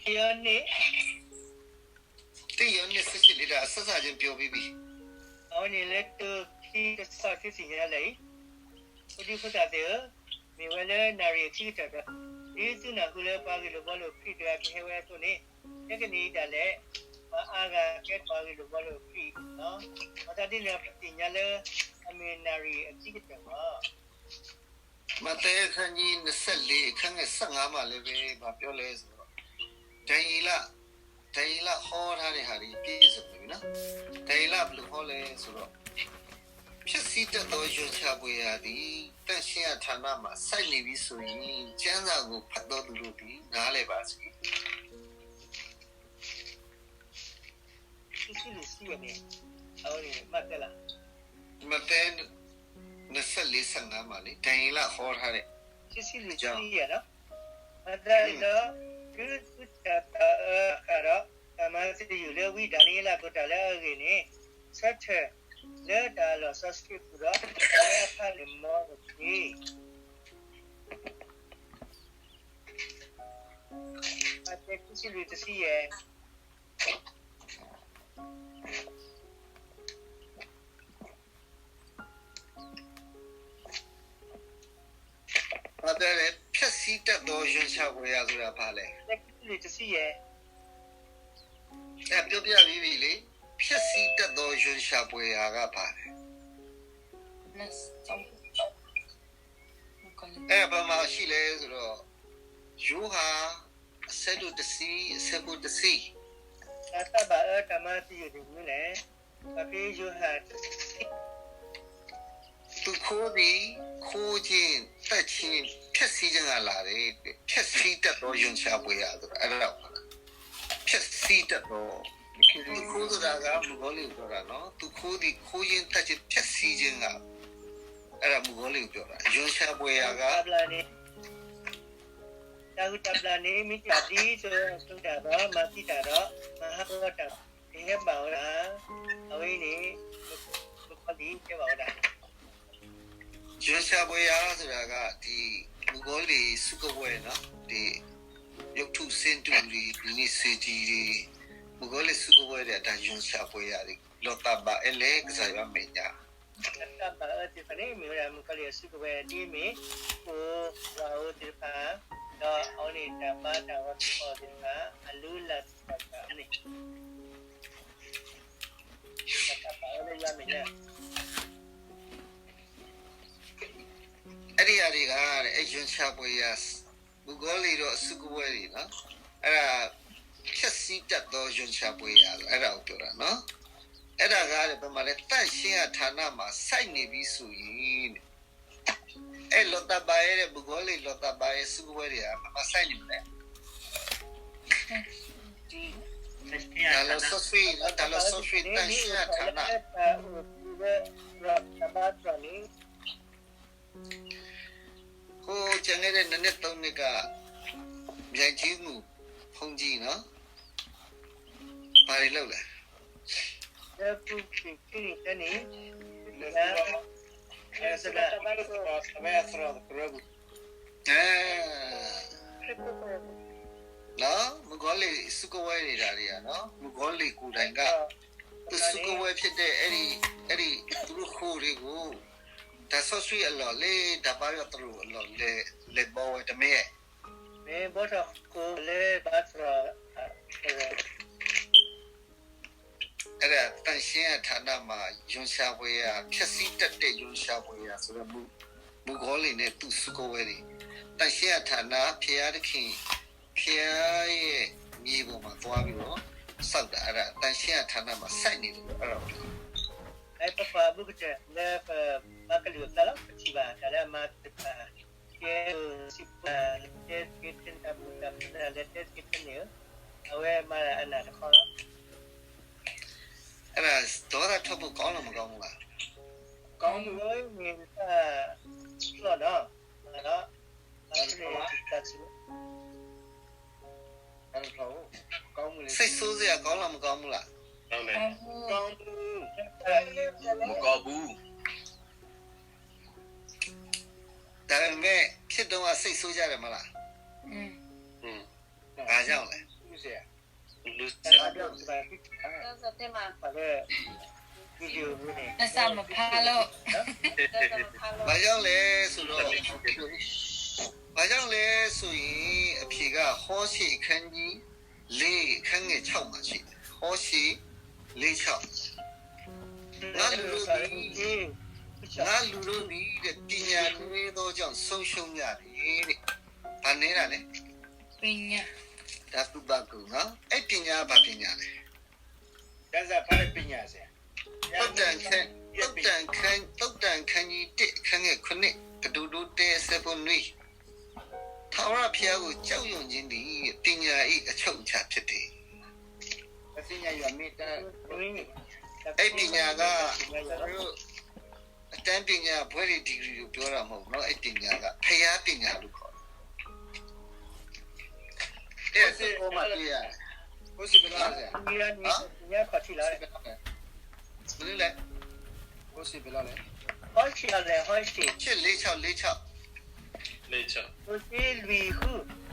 တစ်ယောနှစ် တစ်ယောနှစ် ဆယ့်ရှစ် လေး ဒါ အဆက်စချင်းပြောပြီးပြီ အဝဲန့ၣ်လၢ တခံ တဆၢ သုသ့ၣ်ညါလၢအံၤ ဖိဒံဖိသၣ်သ့ၣ်ဧၢ, မ့ၢ်ဝဲလၢနၣ်ရံၣ်အခံကတၢၢ်ဒီး ဒ်သုနၢ်ဟူလၢပှၤဂ့ၢ်လိာ်ဘှီလိာ်ခရံာ်တဂၤကဟဲဝဲအသိးန့ၣ်, ခဲကနံၣ်အံၤဒၣ်လဲာ် ပှၤအါဂၤကဲပှၤဂ့ၢ်လိာ်ဘှီလိာ်ခရံာ်လီၤ. မၤသးဒ်န့ၣ်ဒီး ပသ့ၣ်ညါလၢ အမ့ၢ်နၣ်ရံၣ်အခံကတၢၢ်လီၤ. မဿဲ အခန်းကြီး နှစ်ဆယ့်လေး အခန်းငယ် ဆယ့်ငါး မှာလည်းပဲ ဘာပြောလဲဆိုတော့ ဒံယေလ ဒံယေလဟောထားတဲ့ဟာတွေ ပြည့်စုံနေပြီနော်။ ဒံယေလဘယ်လိုဟောလဲဆိုတော့ ဖျက်ဆီးတတ်သော ရွံရှာဘွေရာသည် သန့်ရှင်းရာဌာနမှာ စိုက်နေပြီဆိုရင် ကျမ်းစာကို ဖတ်သောသူတို့သည် နားလည်ပါစေ။ ခံဆံလွံၢ်ဆံယဲၢ်န့ၣ်, အဝဲန့ၣ် မးသဲလၢ်, မးသဲ နှစ်ဆယ့်လေး ဆယ့်ငါး မးလံ, ဒၤနံးယ့လးဟီထါန့ၣ်, ခံဆံလွံၢ်ဆံယဲၢ်နီၤ, မးသဲဒီး တုၤသုတၢ်ပာ်အၢအဃၣ်ဒီး တၢ်မၤသယုၢ်လၢဝံဒၤနံးယ့လးအကျိာ်တၢ်လၢအဂ့ၢ်န့ၣ်, ဆၢထၢၣ်လၢတၢ်လီၢ်စီဆှံပူၤဒီး တၢ်လၢအဖးန့ၣ်မ်တက့ၢ်. မးသဲ ခံဆံလွံၢ် တဆံယဲၢ်. မးသဲ ဖျက်ဆီးတတ်သော ရွံရှာဘွယ်ရာ ဆိုတာ ဘာလဲ? တဆံယဲၢ်. အဲ ပြောပြပြီးပြီလေ. ဖျက်ဆီးတတ်သော ရွံရှာဘွယ်ရာက ဘာလဲ? အဲ ဘယ်မှာရှိလဲဆိုတော့ ယိုဟန် အဆၢဒိၣ်တဆံ အဆၢဖိတဆံ. တၢ်တၢ်ဘၣ်အၢတၢ်မၤသယုၢ်န့ၣ်မနုၤလဲၣ်. ပဖဲယိၤဟၣ် သူခိုးသည် ခိုးခြင်း သတ်ခြင်း ဖျက်ဆီးခြင်းကလာတယ်. ဖျက်ဆီးတတ်သော ရွံရှာဘွယ်ရာဆိုတာ အဲ့ဒါပါ. ဖျက်ဆီးတတ်သော သူခိုးဆိုတာက မုၣ်ကီၤလံၢ်ကိုပြောတာနော်. သူခိုးသည် ခိုးခြင်း သတ်ခြင်း ဖျက်ဆီးခြင်းက အဲ့ဒါ မုၣ်ကီၤလံၢ်ကိုပြောတာ. ရွံရှာဘွယ်ရာက တၢ်ဟုၣ်တၢ်ဘျၣ်န့ၣ် မ့ၢ်တၢ်ဒ်သိးအကလုၢ်တၢ်ဒီး မၤသံတၢ်ဒီး မၤဟးဂီၤတၢ် တဟဲဘၣ်ဝဲဒၣ်. အဝဲအံၤန့ၣ် မုၣ်ကီၤလံၢ်တဲဘၣ်ဝဲဒၣ် ရွံရှာဘွယ်ရာဆိုတာက ဒီ မုၣ်ကီၤလံၢ်စုကဝဲၤနော်, ဒီ ရုပ်တုဆင်းတုတွေ, ဒီနေ့စေတီတွေ, မုၣ်ကီၤလံၢ်စုကဝဲၤဒီး တၢ်ရွံရှာဘွယ်ရာတွေ, လီၤသးဘၣ်အၢလဲၤကစၢ်ယွၤအမဲာ်ညါ. တၢ်ဘၣ်အၢသ့ၣ်တဖၣ်န့ၣ် မ့ၢ်ဝဲဒၣ်မုၣ်ကီၤလံၢ်အစုကဝဲၤ ဒ်အမ့ၢ် အိၣ်ဝၤအိၣ်သ့ၣ်တဖၣ်, ဒီးအဝဲန့ၣ်တၢ်ဘါတၢ်ဝီသ့ၣ်တဖၣ်, အလုၢ်အလၢ်သ့ၣ်တဖၣ်န့ၣ် တၢ်ဘၣ်အၢလၢယွၤအမဲာ်ညါ အဲ့ဒီအရာတွေက အဲ ရွံရှာဘွယ်ရာ, မုၣ်ကီၤလံၢ်ဒီးအစုကဝဲၤတွေနော်, အဲ့ဒါ ဖျက်ဆီးတတ်သော ရွံရှာဘွယ်ရာ, အဲ့ဒါကိုပြောတာနော်. အဲ့ဒါက ဘယ်မှာလဲ, သန့်ရှင်းရာဌာနမှာ စိုက်နေပြီဆိုရင် အဲ လီၤသးဘၣ်အၢဒီး မုၣ်ကီၤလံၢ် လီၤသးဘၣ်အၢစုကဝဲၤတွေက ဘယ်မှာ စိုက်နေမလဲ. တၢ်လီၢ်စီဆှံ, တၢ်လီၢ်စီဆှံ သန့်ရှင်းရာဌာန. ဟိုကျန်ခဲ့တဲ့ နှစ်နှစ်သုံးနှစ်က မြိုင်ကြီးငူ ဘုန်းကြီးနော်, ဘာတွေလုပ်လဲ? အဲ, နော်, မုၣ်ကီၤလံၢ်စုကဝဲၤနေတာတွေကနော်, မုၣ်ကီၤလံၢ်ကိုယ်တိုင်က သူစုကဝဲၤဖြစ်တဲ့ အဲ့ဒီ, အဲ့ဒီသူတို့ဃိုတွေကို တၢ်စီဆှံအလီၢ်လဲၤ, တၢ်ဘါယွၤသရိာ်အလီၢ်လဲၤ, လဲၤဘီဝဲတမ့ၢ်. မ့ၢ်ဘီထီၣ်ဃိလဲၤဘါသရိာ် အဲ့ဒါ သန့်ရှင်းရာဌာနမှာ ရွံရှာဘွယ်ရာ, ဖျက်ဆီးတတ်တဲ့ ရွံရှာဘွယ်ရာဆိုတော့ မုၣ်, မုၣ်ကီၤလံၢ်နဲ့ သူ့စုကဝဲၤတွေ, သန့်ရှင်းရာဌာန ဘုရားသခင်, ဘုရားရဲ့မြေပေါ်မှာသွားပြီးတော့ ဆောက်တာ, အဲ့ဒါ သန့်ရှင်းရာဌာနမှာ စိုက်နေတယ်လို့ အဲ့ဒါကို အဲ ပကွၢ်ဘူးကတၢၢ် လၢပဘၣ်ကလုၢ်အကျါလီၤ, ပထံၣ်ဘၣ် တၢ်လၢအမၤသ့ၣ်တဖၣ်, ကဲစံးပှၤ တဲသက့ထဲတၢ်မုာ်တၢ်ဖိတၢ်လဲၤ တဲသက့ထဲန့ၣ်, အဝဲမၤဒၣ်အနၢ်တခီလီၤ. အဲ့ဒါ ဒေါသထွက်ဖို့ ကောင်းလို့ မကောင်းဘူးလား? ကောင်းမှုလို့ မြင်တာ လီၤဒီး လီၤဒီး တၢ်စံး စိတ်ဆိုးစရာ ကောင်းလို့ မကောင်းဘူးလား? ကောင်းတယ်။ ကောင်းမှု။ မကောင်းဘူး။ ဒါပေမဲ့ ဖြစ်တုန်းက စိတ်ဆိုးကြတယ်မလား? ဘာကြောင့်လဲ? ဘာကြောင့်လဲ? နစမဖါလို့ ဘာကြောင့်လဲဆိုတော့ ဘာကြောင့်လဲဆိုရင် အဖြေက ဟောရှေအခန်းကြီး လေး အခန်းငယ် ခြောက်မှာရှိတယ်. ဟောရှေ လေး ခြောက်. ငါလူတို့သည် ငါလူတို့သည်တဲ့ ပညာနည်းသောကြောင့် ဆုံးရှုံးကြတယ်တဲ့. ဘာနည်းတာလဲ? ပညာ. ဒါသုဘၣ်ကူနော်. အဲ့ပညာက ဘာပညာလဲ? ဒါက ဘာပညာလဲ? သုတ်တံခန်း, သုတ်တံခန်း, သုတ်တံခန်းကြီး တစ် အခန်းငယ် ခုနစ်, ကတိၤဒိတဲ အဆၢဖိနွံ. ထာဝရဘုရားကို ကြောက်ရွံ့ခြင်းသည် ပညာ၏ အချုပ်အခြာဖြစ်တယ်. ပသ့ၣ်ညါယွၤမ့ၢ်တၢ်, အဲၣ်ပညာက အတန်းပညာဘွဲ့တွေ degree တွေပြောတာမဟုတ်ဘူးနော်, အဲၣ်ပညာက ဘုရားပညာလို့ခေါ်တယ်. အဲၣ်စ့ၢ်ကီးမၤတ့ၢ်ယၤ, ဘယ်လိုလဲ, ဘယ်လိုလဲ, ရှစ်လေးခြောက်လေးခြောက်, ရှစ်လေးခြောက်လေးခြောက်,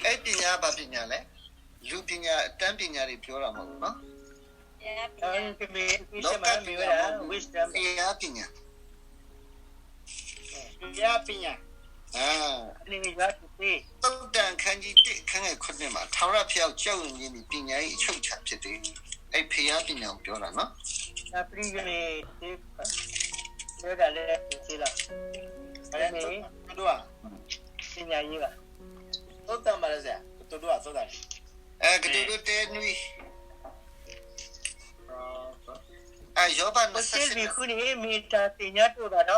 အဲၣ်ပညာ ဘာပညာလဲ, လူပညာ အတန်းပညာတွေပြောတာမဟုတ်ဘူးနော်, လောကပညာမဟုတ်ဘူး, ဘုရားပညာ, ဘုရားပညာ, သုတ်တံ အခန်းကြီးတစ် အခန်းငယ်ခုနှစ်မှာ ထာဝရဘုရားကိုကြောက်ရွံ့ခြင်းသည် ပညာ၏အချုပ်အခြာဖြစ်တယ်, အဲၣ်ဘုရားပညာကိုပြောတာနော်. ပညာရေးပါ, သုတ်တံ ဘၣ်တစဲး, ကတိၤဒိ သုတ်တံ, အဲ ကတိၤဒိ တဲနွံ, အဲ ယောဘ နှစ်ဆယ့်ရှစ် ဘၢၣ်စ့လွံၢ်ဃုန့ၣ် မ့ၢ်တၢ်သ့ၣ်ညါတအိၣ်ဘၣ်ဒီး ယ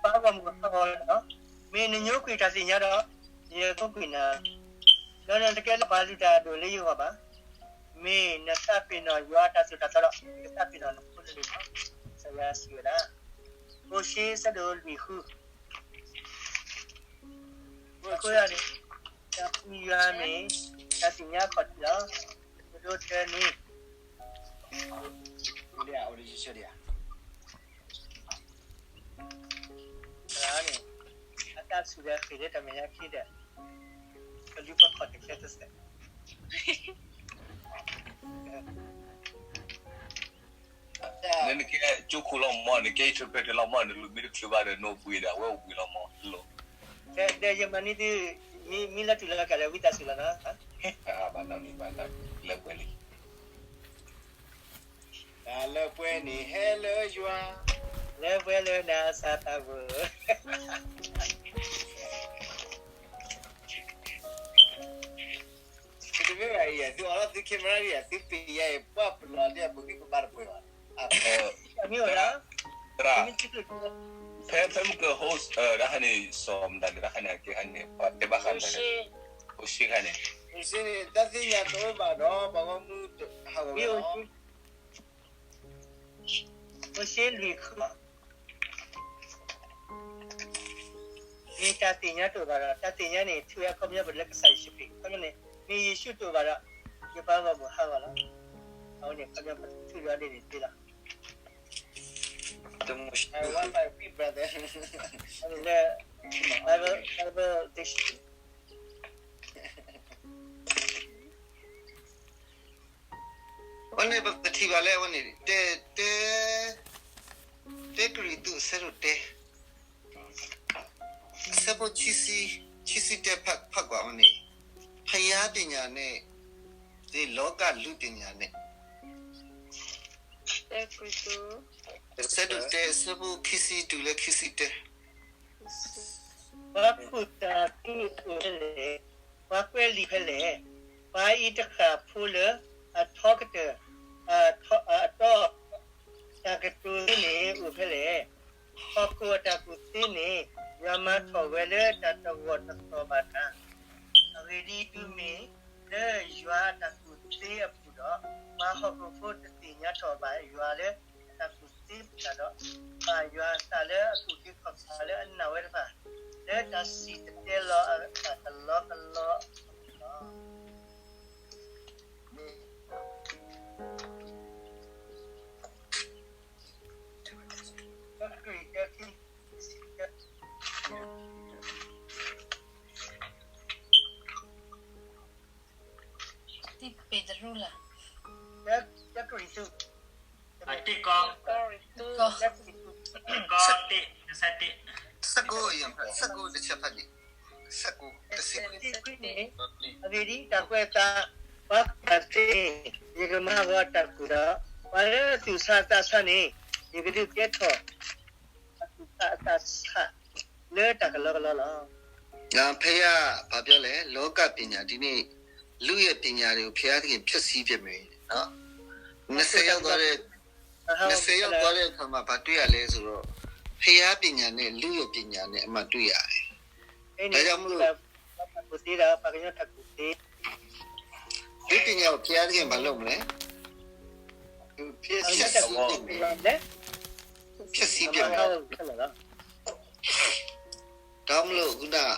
ပာ်ဂီၢ်မုၢ်ဟးဂီၤလီၤ. မ့ၢ်နညိကွံာ်တၢ်သ့ၣ်ညါဒီး ယညိကွံာ်နၤ, ဒီးနတကဲလၢပှၤလုၢ်တၢ်အဒိၣ်လၢယဂီၢ်ဘၣ်. မ့ၢ်နသးပ့ၤနီၣ်ယွၤအတၢ်သိၣ်တၢ်သီဒီး ယကသးပ့ၤနီၣ်နဖိနလံၤလီၤ. ကစၢ်ယွၤစံးဝဲဒၣ်, ဘၢၣ်စ့ ဆၢဒိၣ်လွံၢ်ဃု, အဃိန့ၣ် တၢ်ပျံၤယွၤမ့ၢ် တၢ်သ့ၣ်ညါအခီၣ်ထံးလီၤ. ကတိၤဒိ တၢနွံ သရၣ်န့ၣ် အတၢ်စူၢ်ဒီးဃ့ၢ်လၢတၢ်မဲာ်ညါခံဒီး ပလူၤပခီၣ်တခဲတစဲး, နကဲကၠိခိၣ်လီၤမး, နကဲ interpreter လီၤမး, နလူၤမ့ၢ်တချုးဘၣ်ဒီး နအိၣ်ဘှံးဒီး အဝဲအိၣ်ဘှံးလီၤမး, လီၤ. ဒီးယမၤန့ၢ်သု မ့ၢ်လၢတုၤလၢကလဲၤဝံသးစူၤလီၤနီၤ. ဘၣ်နီၤန့ၣ် ဘၣ်နီၤ, လၢပှဲၤလံ. တၢ်လၢပှဲၤန့ၣ်ဟဲလၢယွၤ, လၢပှဲၤလၢနၤစၢ်သးဘိ, တမ့ၢ်ဘၣ်အံၤ သုအီၣ်လီၤသု camera ဒံးဧါ, သုပ့ၤယါအံၤ ပှၢ်ပလီၤဒံးပဂံၢ်ပဘါတပှဲၤဘၣ်. မ့ၢ်အိၣ်လၢ သရၣ်, ဖဲ ဖဲမုၢ်က host တၢ်ခါန့ၣ် စီၤမတၤန့ၣ် တၢ်ခါန့ၣ် အကဲခါန့ၣ် ပှၤတဲဘၣ်ဃးတၢ်န့ၣ်, အိၣ်ရှ့ခါန့ၣ်, အိၣ်ရှ့န့ၣ် တၢ်သ့ၣ်ညါတအိၣ်ဘၣ်ဒီး ပှၤဂီၢ်မုၢ်ဟးဂီၤဝဲလီၤ. အိၣ်ရှ့လွံၢ်ဃု မ့ၢ်တၢ်သ့ၣ်ညါတအိၣ်ဘၣ်ဒီး တၢ်သ့ၣ်ညါန့ၣ် ထုးဝဲအခီပညီပလၢကစၢ်ယ့ၣ်ၡူးခရံာ်, အခီပညီန့ၣ် မ့ၢ်ယ့ၣ်ၡူးတအိၣ်ဘၣ်ဒီး ယပှၤဂီၢ်မုၢ်ဟးဂီၤလီၤ. အဝဲန့ၣ် အခီပညီပထုးဒီးဒ်န့ၣ်သ့လီၤ. လၢ Bible, Bible Dictionary အဝဲန့ၣ် ပကထံၣ်ဘၣ်လၢအဝဲန့ၣ် တဲ, တဲ, တဲကရံၣ်သူး အဆၢဒိၣ်တဲ, အဆၢဖိခံဆံ, ခံဆံတဲ ဖးကွၢ်ဝဲန့ၣ်, ဖယါပညာန့ၣ် ဒီးလောကလူပညာန့ၣ်, အဆၢဒိၣ်တဲ အဆၢဖိခံဆံတုၤလၢခံဆံတဲ ပှၤကူၣ်တၢ်သ့အိၣ်ဖဲလဲၣ်, ပှၤကွဲးလံာ်ဖဲလဲၣ်, ပှၤအံးတဃၣ်ဖိလၢအထီကတၢၢ်, အတီ, တၢ်ကတိၤသ့န့ၣ်အိၣ်ဖဲလဲၣ်. ဟီၣ်ခိၣ်အတၢ်ကူၣ်သ့န့ၣ် ယွၤမၤထီၣ်ဝဲလၢတၢ်တဂီၢ်တသီၣ်ဘၣ်တၢ်. အဂ့ၢ်ဒ်အံၤ, တုၤမ့ၢ်လၢယွၤအတၢ်ကူၣ်သ့အပူၤဒီး, ပှၤဟီၣ်ခိၣ်ဖိတသ့ၣ်ညါထီၣ်ဘၣ်ယွၤလၢအတၢ်ကူၣ်သ့ပူၤဘၣ်ဒီး, ဘၣ်ယွၤအသးလၢအကူၣ်က့ၤခီၣ်က့ၤလၢအနာ်ဝဲတဖၣ်, လၢတၢ်စံၣ်တဲၤတဲလီၤအတၢ်ကလီကလီအပူၤလီၤ. တပ့းတရူလၢ်, တကရံၣ်သူး, အတ့ၢ်ကီ, ကီ, ကီ, ဆယ့်ကိုး, ဆယ့်ကိုးတဆၢဖးန့ၣ်, ဆယ့်ကိုး, ဆယ့်ခွံန့ၣ်, အဂ့ၢ်ဒ်အံၤ, တၢ်ကွဲးအသး, ပှၤကူၣ်တၢ်သ့, ယကမၤဟးဂီၤအတၢ်ကူၣ်ဒီး, ပှၤလၢအသူၣ်ဆးသးဆးန့ၣ်, ယကဒုးကဲထီၣ် အသူၣ်ဆးအသးဆး လၢတၢ်ကလီကလီလီၤ. ဖဲယါ ဘာပြောလဲ, လောကပညာ, ဒီနေ့ လူရဲ့ပညာတွေကို ဘုရားသခင် ဖျက်ဆီးပစ်မယ်နော်. နှစ်ဆယ်ယောက်သွားတဲ့, နှစ်ဆယ်ယောက်သွားတဲ့အခါမှာ ဘာတွေ့ရလဲဆိုတော့, ဘုရားပညာနဲ့ လူရဲ့ပညာနဲ့ အမှတွေ့ရတယ်. ဒါကြောင့်မို့လို့, တၢ်ကူၣ်သ့ဒီး ပှၤကညီတၢ်ကူၣ်သ့, ဒုးသ့ၣ်ညါအီၤ ဖျဲးတဂ့ၤ မၤလိမလဲၣ်, ဖျဲးစံး, ဖျဲးစံးပျဲမး, တၢ်မလိၣ်အဃုဒၣ်